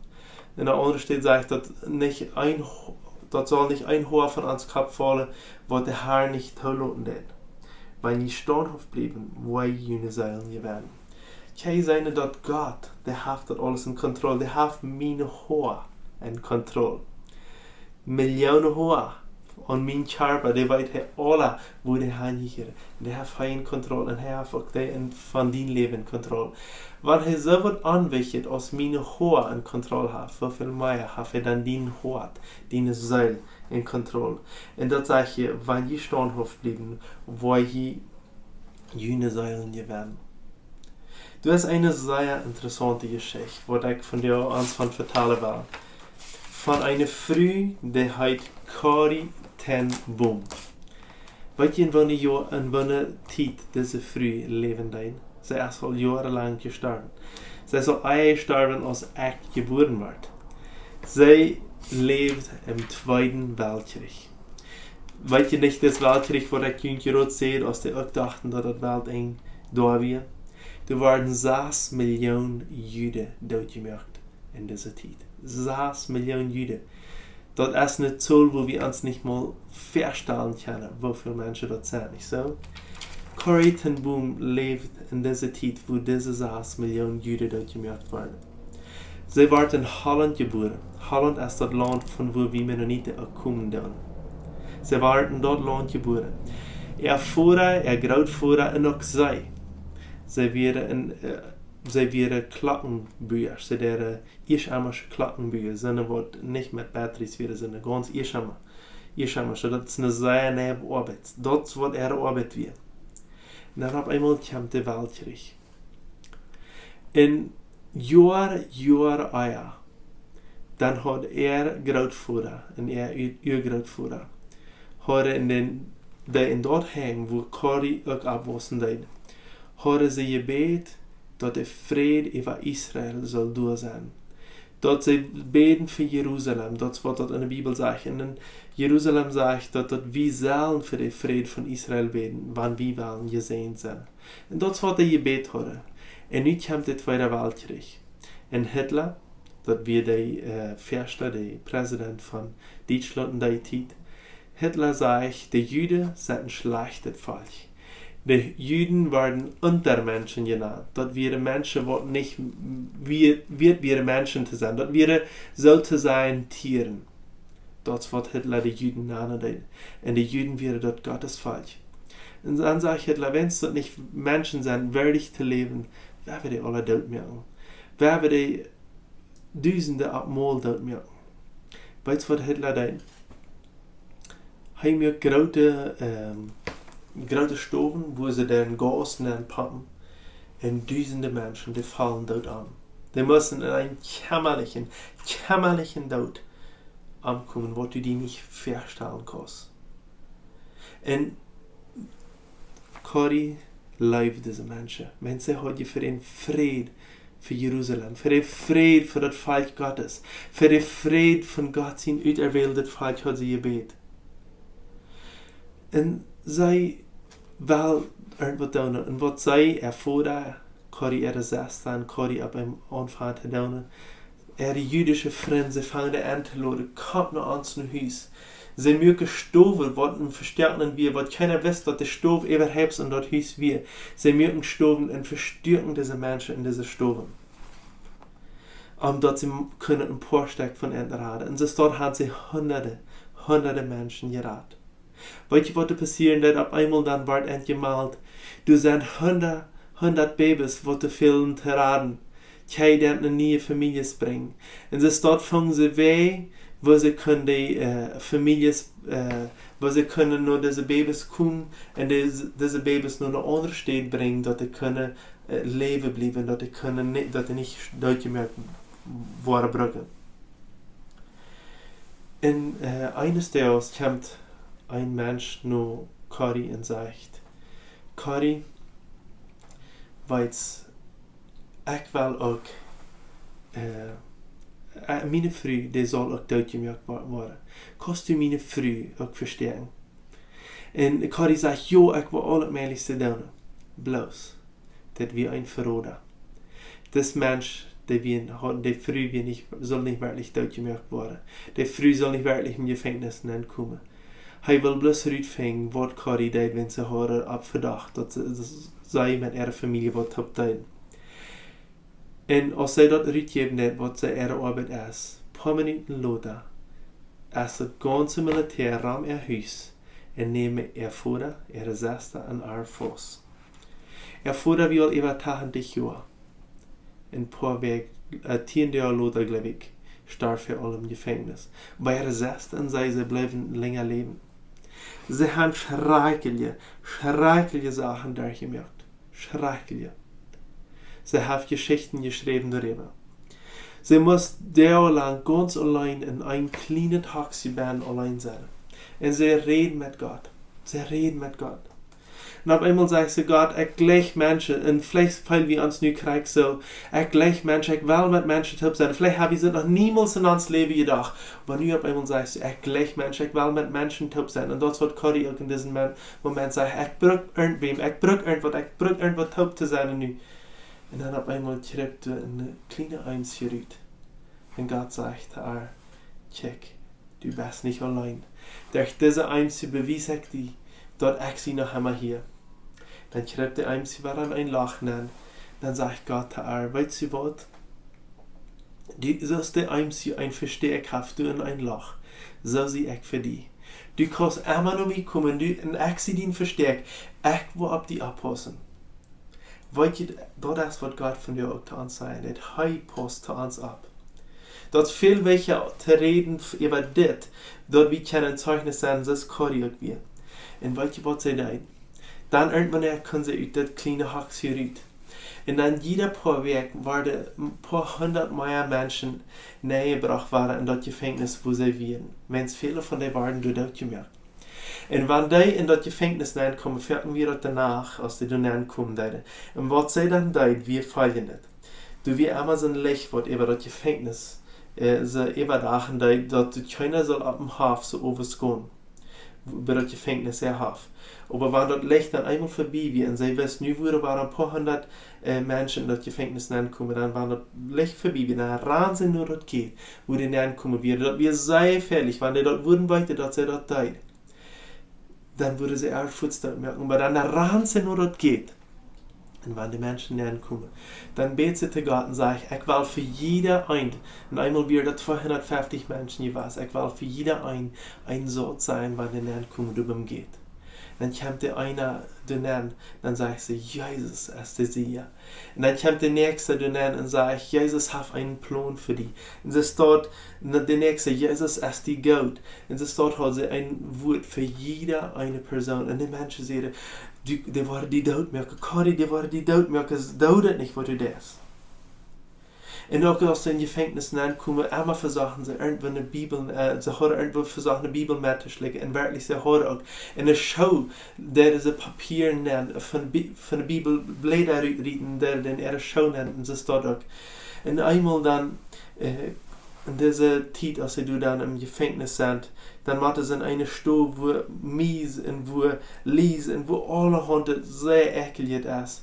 En de aundre Städ sajcht daut nich een Ho-, daut saul nich een Hoa von ons Kopp faulen, waut de Har nich toloten deit. Wan jie staunthauft bliewen, woa jie june Seelen jewennen. Kjikj, seenen daut Gott, dee haft daut aules en Kontroll, dee haft miene Hoa en Kontroll. Millionen Hoa aun mien Kjarpa, dee weet hee aula, wua dee han jehieren. Dee haft hee en Kontroll un hee haft uk dee en, von dien Läwen en Kontroll. Wan hee soo waut aunwichtich aus miene Hoa en Kontroll haft, woo väl mea haft hee dan dien Hoat, diene Seel en Kontroll. Un daut sajcht hia, wan jie staunthauft bliewen, woa jie june Seelen jewennen. Doa es eene sea interessaunte Jeschicht, waut ekj vondoag ons von vetalen well. Von eene Fru, dee heet Corrie ten Boom. Weet jie, en woone Joa, en woone Tiet dise Fru läwen deed? See es aul joarenlang jestorwen. See es aul ea jestorwen aus ekj jebuaren wort. See läwd em Tweeden Weltkjrich. Weet jie nich, dis Weltkjrich, waut ekj junt jrod säd, aus dee uk dochten, daut daut Weltenj doa wia? Doa worden sas Million Juden dootjemoakt en dise Tiet. Sas Million Juden. Daut es eene Zol, woo wie ons nich mol väastalen kjennen, woo väl Menschen daut sent, nich soo? Corrie ten Boom läwd en dise Tiet, woo dise sas Million Juden dootjemoakt worden. See wort en Holland jebuaren. Holland es daut Launt, von wua wie Mennoniten uk komen doonen. See wort en daut Launt jebuaren. Äa Voda, äa Grootvoda un uk see, see wieren en, äh, see wieren Klockenbuasch, see deeden ieschemesche Klockenbua, soone waut nich met Batteries wieren, soone gaunz ieschema-, ieschemesche. Daut es eene sea neewe Oabeit. Daut es waut äare Oabeit wia. Un dan opp eemol kjemt de Weltkjrich. Un Joaren, Joaren ea, dan haud äa Grootvoda un äa Ur-, Urgrootvoda, hauden en dän, dee en daut Heim, wua Corrie uk oppwaussen deed, hauden see jebät, daut de Fräd äwa Israel sull doa sennen. Daut see bäden fa Jerusalem, daut es waut daut en de Bibel sajcht. Un en Jerusalem sajcht daut, daut wie sellen fa de Fräd von Israel bäden, wan wie wellen jesäajent sennen. Un daut es waut dee jebät hauden. Un nu kjemt de Tweede Weltkjrich. Un Hitler, daut wia de, äh, ieeschta, de Präsident von Dietschlaunt en dee Tiet, Hitler sajcht, de Juden sent een schlajchtet Volkj. De Juden worden Untermenschen jenant. Daut wieren Menschen, waut nich wieet, wieet wieren Menschen to sennen. Daut wieren, soo to sajen, Tieren. Daut es waut Hitler de Juden nanen deed. Un de Juden wieren daut Gottes Volkj. Un dan sajcht Hitler, wan daut nich Menschen sent, wieedich to läwen, woa wie dee aula dootmoaken. Woa wie dee Dusende opp mol dootmoaken. Weetst waut Hitler deed? Hee muak groote, ähm, groote Stowen, wua see dan Gas nenpompen. Un dusende Menschen, dee faulen doot om. Dee musten en eenen jämmerlichen, jämmerlichen Doot omkomen, waut du die nich väastalen kaust. Un Corrie leewd dise Menschen. Wan see haud je fa dän Fräd fa Jerusalem, fa dän Fräd fa daut Volkj Gottes, fa dän Fräd von Gott sien uterwältet Volkj haud see jebät. Un see well irjentwaut doonen. Un waut see, äa Voda, Corrie äare Sesta un Corrie opp eemol aunfangen to doonen. Äare jüdische Frind, see fangen dee aun to loden, komt no ons no Hus. See muaken Stowen, waut een Vestäakjnis wia, waut kjeena wist, daut de Stow äwahaupt en daut Hus wia. See muaken Stowen un vestäakjen dise Menschen en dise Stowen, om daut see m-, kunnen een poa Stekj von an raden. Un soo doa hauden see hunderte, hunderte Menschen jerat. Weetst du, waut doa passieren deed? Opp eemol dan wort aunjemalt, doa sent hundert, hundert Babys, waut doa fälen to raden. Kjei dän en niee Famieljes brinjen. Un soo doa fungen see Wäaj, woo see kunnen dee, äh, Famieljes, äh, woo see kunnen no dise Babys komen un dise, dise Babys no eene aundre Städ brinjen, daut dee kunnen, äh, läwen bliewen, daut dee kunnen ni-, daut dee nich dootjemoakt woaren brucken. Un, äh, eenes Doages kjemt een Mensch no Corrie un sajcht: "Corrie, weetst, ekj well uk, äh, äh, miene Fru, dee saul uk dootjemoakt wo-, woaren. Kaust du miene Fru uk vestäakjen?" Un Corrie sajcht: "Jo, ekj well aul daut mäajlichste doonen." Bloos, daut wia een Veroda. Dis Mensch, dee wia, haud, dee Fru wia nich, sull nich werkjlich dootjemoakt woaren. Dee Fru sull nich werkjlich em Jefenkjnis nenkomen. Hee wull bloos rutfinjen, waut Corrie deed, wan see hauden opp Vedacht, daut see, daut see met äare Famielje waut toop deeden. Un aus see daut rutjäwen deed, waut see äare Oabeit es, poa Minuten lota, es daut gaunze Militäa rom äa Hus un nämen äa Voda, äare Sesta un äa faust. Äa Voda wia aul äwa tachentich Joa. Un poa Wäakj, äh, tieen Doag lota, jleew ekj, storf hee aul em Jefenkjnis. Oba äare Sesta un see, see bleewen lenja läwen. See haben schrakjliche, schrakjliche Sachen derchjemoakt. Schrakjliche. See haben Jeschichten jeschräwen doaräwa. See must doalang gaunz auleen en een kjlienet Hokjsje bennen auleen sennen. Un see räd met Gott. See räd met Gott. Un opp eemol sajcht see: "Gott, ekj jleich Menschen." Un veleicht feelen wie ons nu krakjt soo: "Ekj jleich Menschen, ekj well met Menschen toop sennen." Veleicht hab wie daut noch niemols en ons Läwen jedocht. Oba nu opp eemol sajcht see: "Ekj jleich Menschen, ekj well met Menschen toop sennen." Un daut es waut Corrie uk en disen Mo-, Moment sajcht: "Ekj bruk irjentwäm, ekj bruk irjentwaut, ekj bruk irjentwaut toop to sennen nu." Un dan opp eemol kjript doa een kjlienet Eemskje rut. Un Gott sajcht to äa: "Kjikj, du best nich auleen. Derch dise Eemskje bewies ekj die, daut ekj sie noch emma hia." Dan kjript dee Eemskje wada en een Loch nenn. Dan sajcht Gott to äa: "Weetst du waut? Du, soo aus dee Eemskje een Vestäakj haft, du, en een Loch, soo sie ekj fa die. Du kaust emma no mie komen, du, un ekj sie dien Vestäakj. Ekj woa opp die oppaussen." Weetst du, daut es waut Gott vondoag uk to ons sajcht, daut hee paust to ons opp. Daut es väl wichtja to räden f-, äwa dit, daut wie kjennen Zeichnis sennen, soo aus Corrie uk wia. Un weetst du waut see deed? Dan irjentwanea kunn see ut daut kjliene Hokjsje rut. Un dan jieda poa Wäakj worden een poa hundat mea Menschen nenjebrocht worden en daut Jefenkjnis, wua see wieren. Wiels väle von dee worden doa dootjemoakt. Un wan dee en daut Jefenkjnis nenkomen, foaken wia daut de Nacht, aus dee doa nenkomen deeden. Un waut see dan deed, wia foljendet. Doa wia emma soon Licht, waut äwa daut Jefenkjnis, äh, see äwawachen deed, daut doa kjeena sull opp dän Hoff soo owes gonen, bie daut Jefenkjnis äa Hoff. Oba wan daut Licht dan eemol verbie wia, un see wist, nu wieren wada een poa hundat, äh, Menschen en daut Jefenkjnis nenkomen, dan, wan daut Licht verbie wia, dan rand see no daut Gate, wua dee nenkomen wieren. Daut wia sea jefäalich, wan dee daut wudden weeten, daut see daut deed, dan wudden see äa fuaz dootmoaken. Oba dan rand see no daut Gate. Un wan dee Menschen nenkomen, dan bät see to Gott un sajcht: "Ekj well fa jieda een," un eemol wieren daut tweehundatfeftich Menschen jewast, "ekj well fa jieda een, een Saut sennen, wan dee nenkomen doa biem Gate." Dan kjemt dee eena doa nen, dan sajcht see: "Jesus es de Sieja." Un dan kjemt de näakjste doa nen un sajcht: "Jesus haft eenen Plon fa die." Un see sajcht, un de näakjste: "Jesus es die Gott." Un see sajcht, haud see een Wuat fa jieda eene Persoon. Un de Menschen säden: "Dee, dee woaren die dootmoaken, Corrie, dee woaren die dootmoaken, doo daut nich, waut du deist." Un uk aus see en Jefenkjnis nenkomen, emma vesochten see irjentwua ne Bibel, äh, see hauden irjentwua vesocht ne Bibel mettoschlikjen. Un werkjlich, see hauden uk en de Schoo, deeden see Papieren nen, von Bi-, von de Bibel Bläda ru-, rieten, deeden en äare Schoo nen, un see sajcht uk. Un eemol dan, äh, en dise Tiet, aus see doa dan em Jefenkjnis sent, dan motten see en eene Stow, wua mies un wua lies un wua aulahaunt sea ekjlich es.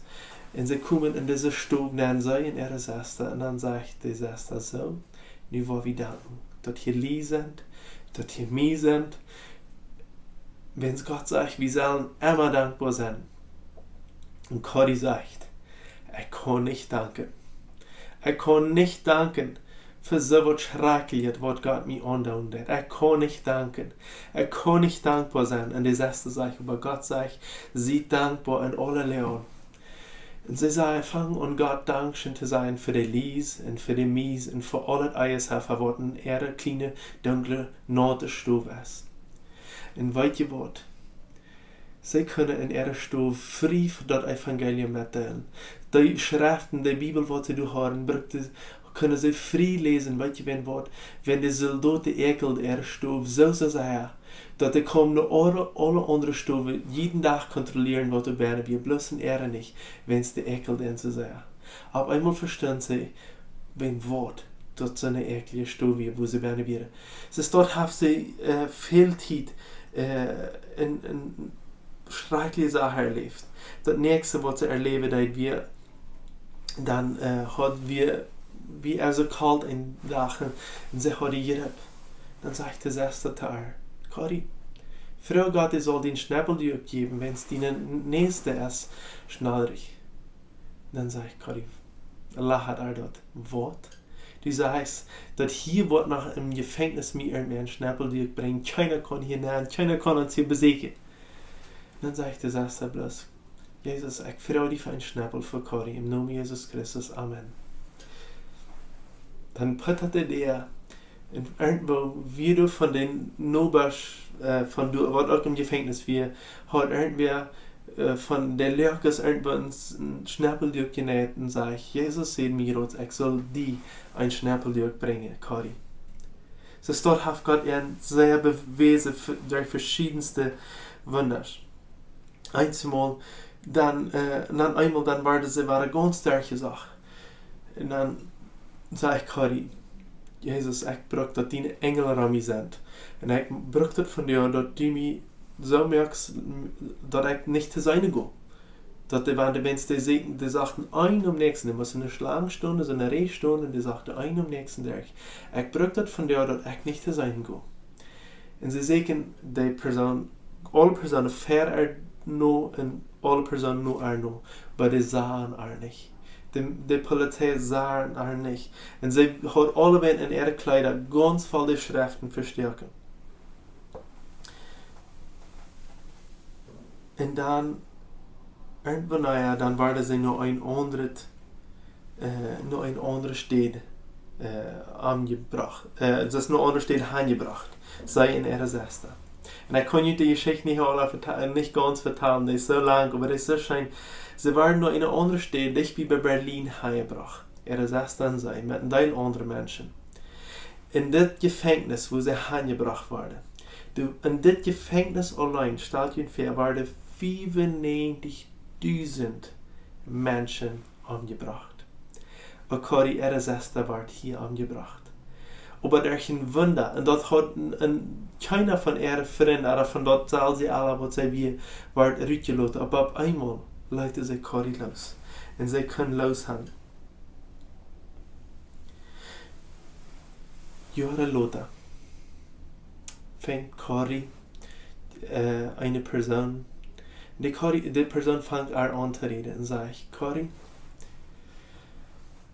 Un see komen en dise Stow nen, see un äare Sesta, un dan sajcht de Sesta soo: "Nu woa wie danken, daut jie lies sent, daut jie mies sent." Wiels Gott sajcht, wie sellen emma dankboa sennen. Un Corrie sajcht: "Ekj kaun nich danken. Ekj kaun nich danken fa soo waut Schrakjlichet, waut Gott mie aundoonen deed. Ekj kaun nich danken. Ekj kaun nich dankboa sennen." Un de Sesta sajcht: "Oba Gott sajcht: Sie dankboa en aule Loagen." Un see sajcht, fangen aun Gott Dankscheen to sajen fa de Lies un fa de Mies un fa aul daut Eeja, waut en äare kjliene, dunkle, naute Stow es. Un weetst du waut? See kunnen en äare Stow frie daut Evangelium metdeelen. De Schreften, de Bibel, waut see doa hauden, brukten, kunnen see frie läsen. Weetst du wan waut? Wan de Soldoten äakjelt äare Stow soo, soo sea, daut dee kjeemen no aule, aule aundre Stowen, jieden Dach kontrollieren, waut doa bennen wia, bloos en äare nich, wiels dee äakjelt an soo sea. Opp eemol vestunt see, wan waut daut soone ekjliche Stow wia, wua see bennen wieren. See sajcht, doa haft see, äh, väl Tiet, äh, en, en schrakjliche Sachen erläft. Daut näakjste, waut see erläwen deed, wia, dan, äh, haud wie, wie äa soo kolt eenen Dach un, un see haud Jripp. Dan sajcht de Sesta to äa: "Corrie, froag Gott, hee saul die een Schnepelduak jäwen, wan diene Näs es schnodrich." Dan sajcht Corrie, lachat äa daut: "Waut? Du sajchst, daut hia woat noch em Jefenkjnis mie een Schnepelduak brinjen? Kjeena kaun hia nenn, kjeena kaun ons hia besieekjen." Dan sajcht de Sesta bloos: "Jesus, ekj froag die fa een Schnepel fa Corrie, em Nomen Jesus Christus, amen." Dan puttat de Däa, Un irjentwoo wia doa von dän Nobasch, äh, von doa, waut uk em Jefenkjnis wia, haud irjentwäa, äh, von de Loakas irjentwoo een Schnepelduak jeneit un säd: "Jesus säd mie jrod, ekj sull die een Schnepelduak brinjen, Corrie." Soo daut haft Gott an sea bewäsen f-, derch veschiedenste Wunda. Eemol dan, äh, dan eemol dan worden see, wieren gaunz derchjesocht. Un dan säd Corrie: "Jesus, ekj bruck daut diene Enjel aun mie sent. Un ekj bruck daut von die, daut du mie soo moakst, daut ekj nich to seenen go." Daut dee, wan de Menschen dee säden, dee sochten eenen aum näakjsten, dee musten enne Schlang stonen, soo enne Rieej stonen, un dee sochten eenen aum näakjsten derch. Ekj bruck daut von die, daut ekj nich to seenen go. Un see säden de Persoon, aule Persoonen ver äa no un aule Persoonen no äa no, oba dee sagen äa nich. De, de Polizei sagen äa nich. Un see haud aulawäajen en äare Kjleeda gaunz voll de Schreften vestoaken. Un dan, irjentwanea, dan worden see no een aundret, äh, no een aundre Städ, äh, aunjebrocht. Äh, daut es no eene aundre Städ aunjebrocht. See un äare Sesta. Un ekj kaun junt de Jeschicht nich aula veta-, nich gaunz vetalen, dee es soo lang, oba dee es soo scheen. See worden no eene aundre Städ, dicht bie Berlin aunjebrocht. Äare Sesta un see, met een Deel aundre Menschen. En dit Jefenkjnis, wua see aunjebrocht worden. Du, en dit Jefenkjnis auleen, stalt junt väa, worden fiefunnäajentijdusent Menschen aunjebrocht. Uk Corrie äare Sesta wort hia aunjebrocht. Oba derch een Wunda, un daut haud een, een, kjeena von äare Frind, ooda von daut Saul, see aula, waut see wia, wort rutjeloten. Oba opp eemol leeten see Corrie loos. Un see kunn loos gonen. Joaren lota finjt Corrie, äh, eene Persoon. De Corrie, de Persoon fangt äa aun to räden un sajcht: "Corrie,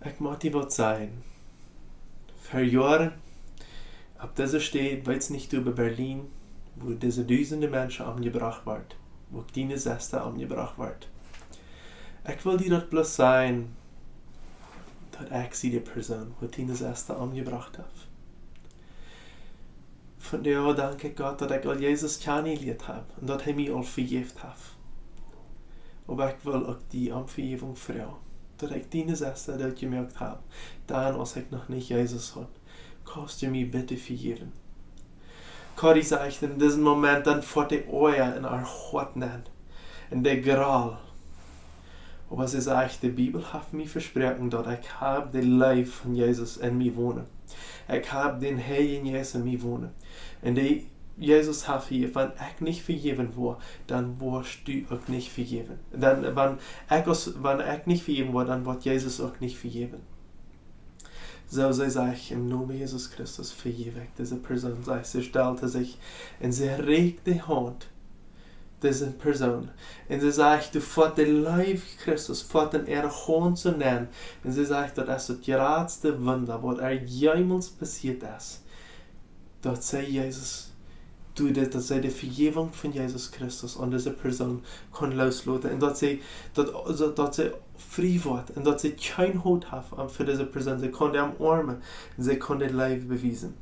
ekj mott die waut sajen. Ver Joaren, opp dise Städ, weetst nich, doa bie Berlin, wua dise dusende Menschen aunjebrocht worden, wua uk diene Sesta aunjebrocht wort. Ekj well die daut bloos sajen, daut ekj sie de Persoon, waut diene Sesta aunjebrocht haft. Vondoag dank ekj Gott, daut ekj aul Jesus kjanen jelieet hab un daut hee mie aul vejäft haft. Oba ekj well uk die om Vejäwunk froagen, daut ekj diene Sesta doot jemoakt hab, dan aus ekj noch nich Jesus haud. Kaust du mie bitte vejäwen?" Corrie sajcht en disen Moment, dan foat de Oaja en äa Hoat nenn. Un de Groll. Oba see sajcht: "De Bibel haft mie vesproaken, daut ekj hab de Leew von Jesus en mie wonen. Ekj hab dän Heiljen Jeist en mie wonen. Un de Jesus haft hia, wan ekj nich vejäwen woa, dan woascht du uk nich vejäwen. Dan, wan ekj aus, wan ekj nich vejäwen woa, dan woat Jesus uk nich vejäwen." Soo, see sajcht: "Em Nomen Jesus Christus vejäw ekj dise Persoon." Sajcht see, stalt see sikj un see rieekjt de Haunt dise Persoon. Un see sajcht, doa foat de Leew Christus, foat en äare Haunt nenn. Un see sajcht, daut es daut jratste Wunda, waut äa jemols passieet es. Daut see Jesus, doa dit, daut see de Vejäwunk von Jesus Christus aun dise Persoon kunn loosloten. Un daut see, daut, daut see frie wort. Un daut see kjeen Hoat haft, äh, fa dise Persoon. See kunn am omarmen. Un see kunn de Leew bewiesen.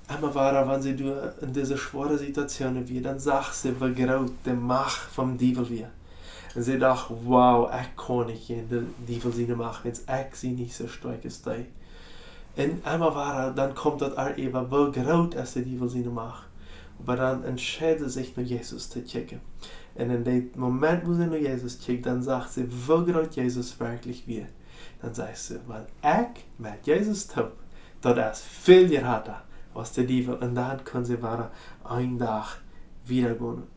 Emma wada, wan see doa en dise schwoare Situation wia, dan sach see, woo groot de Macht vom Diewel wia. Un see docht: "Wow, ekj kaun nich jäajen dän Diewel siene Macht, wiels ekj sie nich soo stoakj aus dee." Un emma wada, dan kjemt daut äa äwa, woo groot es de Diewel siene Macht. Oba dan entscheid see sikj, no Jesus to kjikjen. Un en dän Moment, wua see no Jesus kjikjt, dan sach see, woo groot Jesus werkjlich wia. Dan sajcht see: "Wan ekj met Jesus toop, daut es väl jrata aus de Diewel." Un dan kunn see wada een Dach wieda gonen.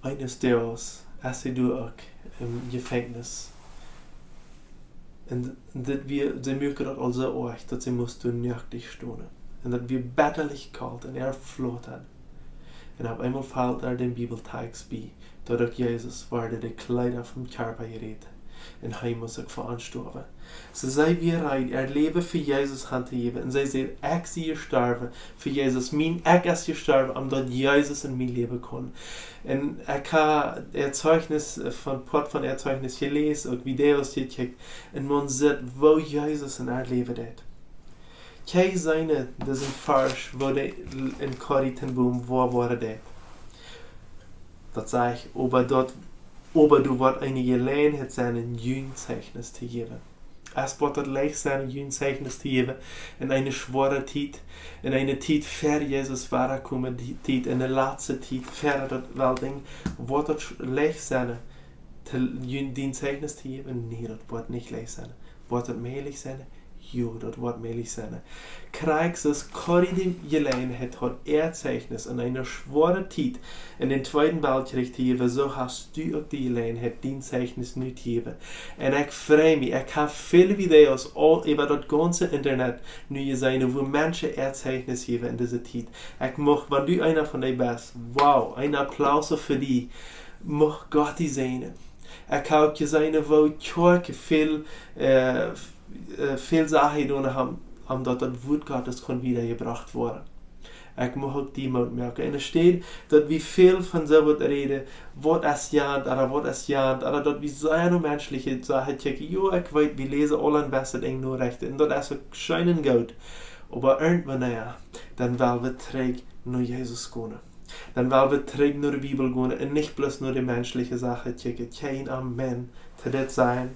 Eenes Doages es see doa uk em Jefenkjnis. Un dit wia, see muak daut aul soo oajch, daut see must doa noaktich stonen. Un daut wia bettalich kolt un äa float. Un opp eemol felt äa dän Bibeltext bie, daut uk Jesus worden de Kjleeda vom Kjarpa jeräten. Un hee must uk fa ons stoawen. See säd, wie reed äa Läwen fa Jesus han to jäwen. Un see säd, ekj sie jestorwen fa Jesus. Mien Ekj es jestorwen, om daut Jesus en mien Läwen kunn. Un ekj hab äa Zeugnis, äh, von, Poat von äa Zeugnis jeläst, uk Videos jekjikjt. Un maun sitt, woo Jesus en äa Läwen deed. Kjeen seenen disen Varsch, woo dee en Corrie ten Boom woa woaren deed. Daut sajcht, oba daut, oba doa woat eene Jeläajenheit sennen, en jun Zeichnis to jäwen. Es woat daut leicht sennen, en jun Zeichnis to jäwen, en eene schwoare Tiet, en eene Tiet ver Jesus wadakomen, dee Tiet, en de latste Tiet, ver daut Weltenj, woat daut sch-, leicht sennen, to, jun, dien Zeichnis to jäwen? Nä, daut woat nich leicht sennen. Woat daut mäajlich sennen? Jo, daut woat mäajlich sennen. Krakjt soo aus Corrie de Jeläajenheit haud, äa Zeichnis en eene schwoare Tiet en dän Tweeden Weltkjrich to jäwen, soo hast du uk de Jeläajenheit, dien Zeichnis nu to jäwen. Un ekj frei mie, ekj hab väl Videos aul äwa daut gaunze Internet nu jeseenen, woo Menschen äa Zeichnis jäwen en dise Tiet. Ekj mucht, wan du eena von dee best, wow, een Applaus fa die. Mucht Gott die säajnen. Ekj hab uk jeseenen, woo Kjoakjen väl, äh, f-, äh, väl Sachen jedonen haben, om daut daut Wuat Gottes kunn wiedajebrocht woaren. Ekj mucht uk die Moot moaken. Enne Städ daut wie väl von soo waut räden, waut es jant, ooda waut es jant, ooda daut wie sea no menschliche Sachen kjikjen. Jo, ekj weet, wie läsen aule een bät enj Norechten. Un daut es uk scheen un goot. Oba irjentwanea, dan well wie trigj no Jesus gonen. Dan well wie trigj no de Bibel gonen un nich bloos no de menschliche Sachen kjikjen. Kjeen Amen to dit sennen.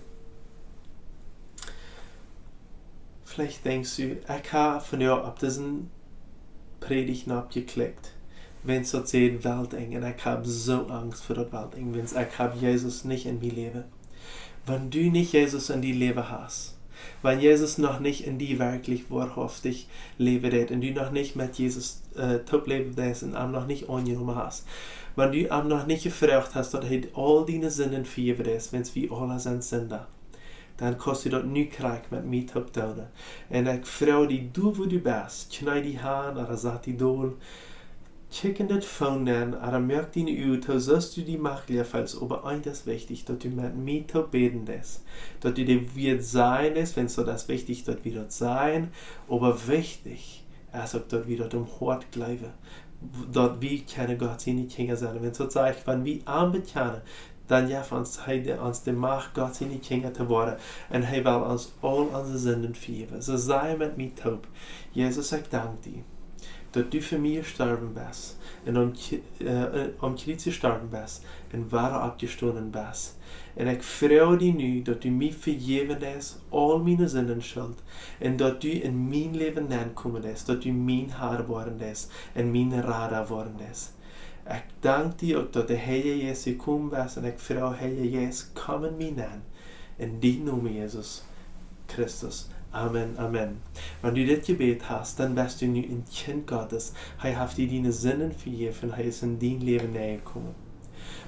Veleicht denkjst du, ekj hab vondoag opp dise Prädicht nopp jeklikjt, wiels daut sajcht Weltenj, un ekj hab soo Angst fa daut Weltenj, wiels ekj hab Jesus nich en mien Läwen. Wan du nich Jesus en dien Läwen hast, wan Jesus noch nich en die werkjlich woahaftich läwen deed un du noch nich met Jesus, äh, toop läwen deist un am noch nich aunjenomen hast, wan du am noch nich jefroacht hast, daut hee aul diene Sinden vejäwen deed, wiels wie aule sent Sinda, dan kaust du daut nu krakjt met mie toop doonen. Un ekj froag die, du, wua du best, kjnie die han ooda sat die dol, kjikj en daut Phone nenn, ooda moak diene Uagen too, soo aus du die makjlich felst, oba eent es wichtich, daut du met mie toop bäden deist. Daut du de Wieed sajen deist, wiels daut es wichtich, daut wie daut sajen, oba wichtich es uk, daut wie daut em Hoat jleewen, daut wie kjennen Gott siene Kjinja sennen. Wiels daut sajcht, wan wie am bekjanen, dan jeft ons hee de, ons de Macht, Gott siene Kjinja to woaren. Un hee well ons aul onse Sinden vejäwen. Soo saj met mie toop: Jesus, ekj dank die, daut du fa mie jestorwen best un aum Kj-, äh, aum Kjriez jestorwen best un wada oppjestonen best. Un ekj froag die nu, daut du mie vejäwen deist aul miene Sindenschult, un daut du en mien Läwen nenkomen deist, daut du mien Har woaren deist un mien Rada woaren deist. Ekj dank die uk, daut de Heilje Jeist jekomen es, un ekj froag, Heilja Jeist, komm en mie nenn. En dienen Nomen, Jesus Christus. Amen, amen. Wan du dit jebät hast, dan best du nu een Kjint Gottes. Hee haft die diene Sinden vejäft, hee es en dien Läwen nenjekomen.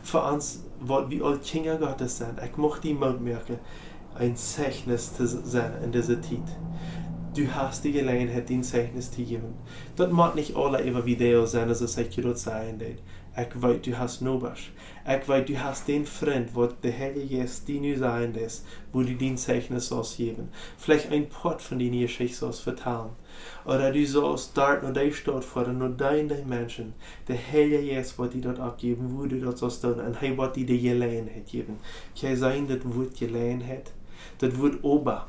Fa ons, waut wie aul Kjinja Gottes sent, ekj mucht die Moot moaken, een Zeichnis to s-, sennen en dise Tiet. Du hast de Jeläajenheit, dien Zeichnis to jäwen. Daut mott nich aula äwa Video sennen, soo aus ekj daut sajen deed. Ekj weet, du hast Nobasch. Ekj weet, du hast dän Frint, waut de Heilje Jeist die nu sajen deed, wua du dien Zeichnis saust jäwen. Veleicht een Poat von diene Jeschicht saust vetalen. Ooda du saust doa no dee Staut foaren, no dee, dee Menschen. De Heilje Jeist woat die daut oppjäwen, wua du daut saust doonen. Un hee woat die de Jeläajenheit jäwen. Kjenn jie seenen, daut Wuat Jeläajenheit? Daut Wuat oba.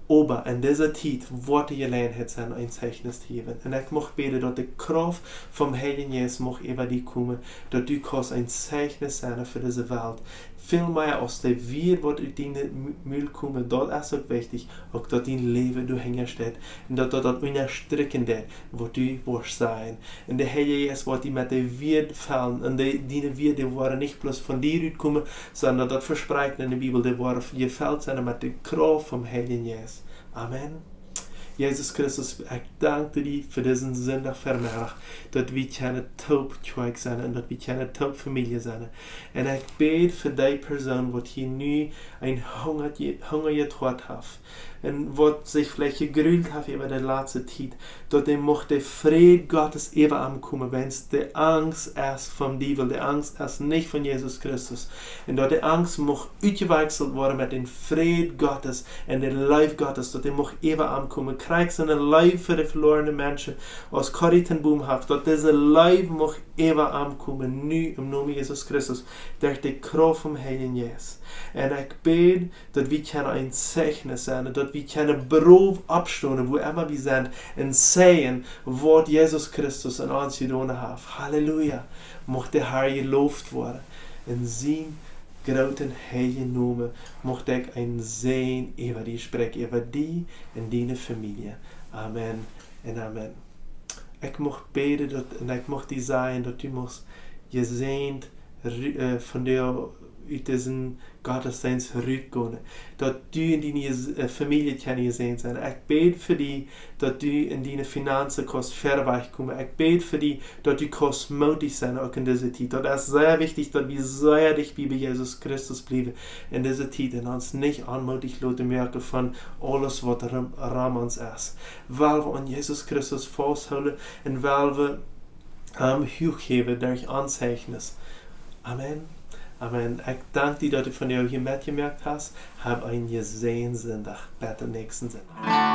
Oba en dise Tiet woat de Jeläajenheit sennen, een Zeichnis to jäwen. Un ekj mucht bäden, daut de Krauft vom Heiljen Jeist mucht äwa die komen, daut du kaust een Zeichnis sennen fa dise Welt. Väl mea aus de Wieed, waut ut diene Mu-, Mul komen, daut es uk wichtich, uk daut dien Läwen doahinja steit un daut daut, daut unjastrikjen deit, waut du woascht sajen. Un de Heilje Jeist woat die met de Wieed fellen. Un de, diene Wieed, dee woaren nich bloos von die rutkomen, sonda daut vesprakjt en de Bibel, dee woaren jefelt sennen met de Krauft vom Heiljen Jeist. Amen. Jesus Christus, ekj dank die fa disen Sindach Vemeddach, daut wie kjennen toop Kjoakj sennen un daut wie kjennen toop Famielje sennen. Un ekj bäd fa dee Persoon, waut hia nu een Hunga, Hunga jehieet haft, un waut sikj veleicht jegruelt haft äwa de latste Tiet, daut dee mucht de Fräd Gottes äwa am komen, wiels de Angst es vom Diewel, de Angst es nich von Jesus Christus. Un daut de Angst mucht utjewakjselt woaren met dän Fräd Gottes un de Leew Gottes, daut dee mucht äwa am komen. Krakjt soo ne Leew fa de veloarne Menschen aus Corrie ten Boom haft, daut dise Leew mucht äwa am komen, nu em Nomen Jesus Christus, derch de Krauft vom Heiljen Jeist. Un ekj bäd, daut wie kjennen een Zeichnis sennen, daut wie kjennen brow oppstonen, wua emma wie sent, un sajen, waut Jesus Christus aun ons jedonen haft. Halleluja. Mucht de Herr jelooft woaren. En sien grooten heiljen Nomen mucht ekj een Säajen äwa die spräakjen, äwa die un diene Famielje. Amen un amen. Ekj mucht bäden, daut, un ekj mucht die sajen, daut du muchst jesäajent ru-, äh, von die ut disen Gottesdeenst rutgonen. Daut du un diene Jes-, äh, Famielje kjennen jesäajent sennen. Ekj bäd fa die, daut du en diene Finanzen kaust wieda wajchkomen. Ekj bäd fa die, daut du kaust mootich sennen, uk en dise Tiet. Daut es sea wichtich, daut wie sea dicht bie Jesus Christus bliewen en dise Tiet un ons nich onmootich loten moaken von aules, waut rom, rom ons es. Wiels wie aun Jesus Christus fausthoolen un wiels wie am huach häwen derch ons Zeichnis. Amen. Amen. Ekj dank die, daut du vondoag hia metjemoakt hast. Hab een jesäajenden Sindach. Bat dän näakjsten Sindach.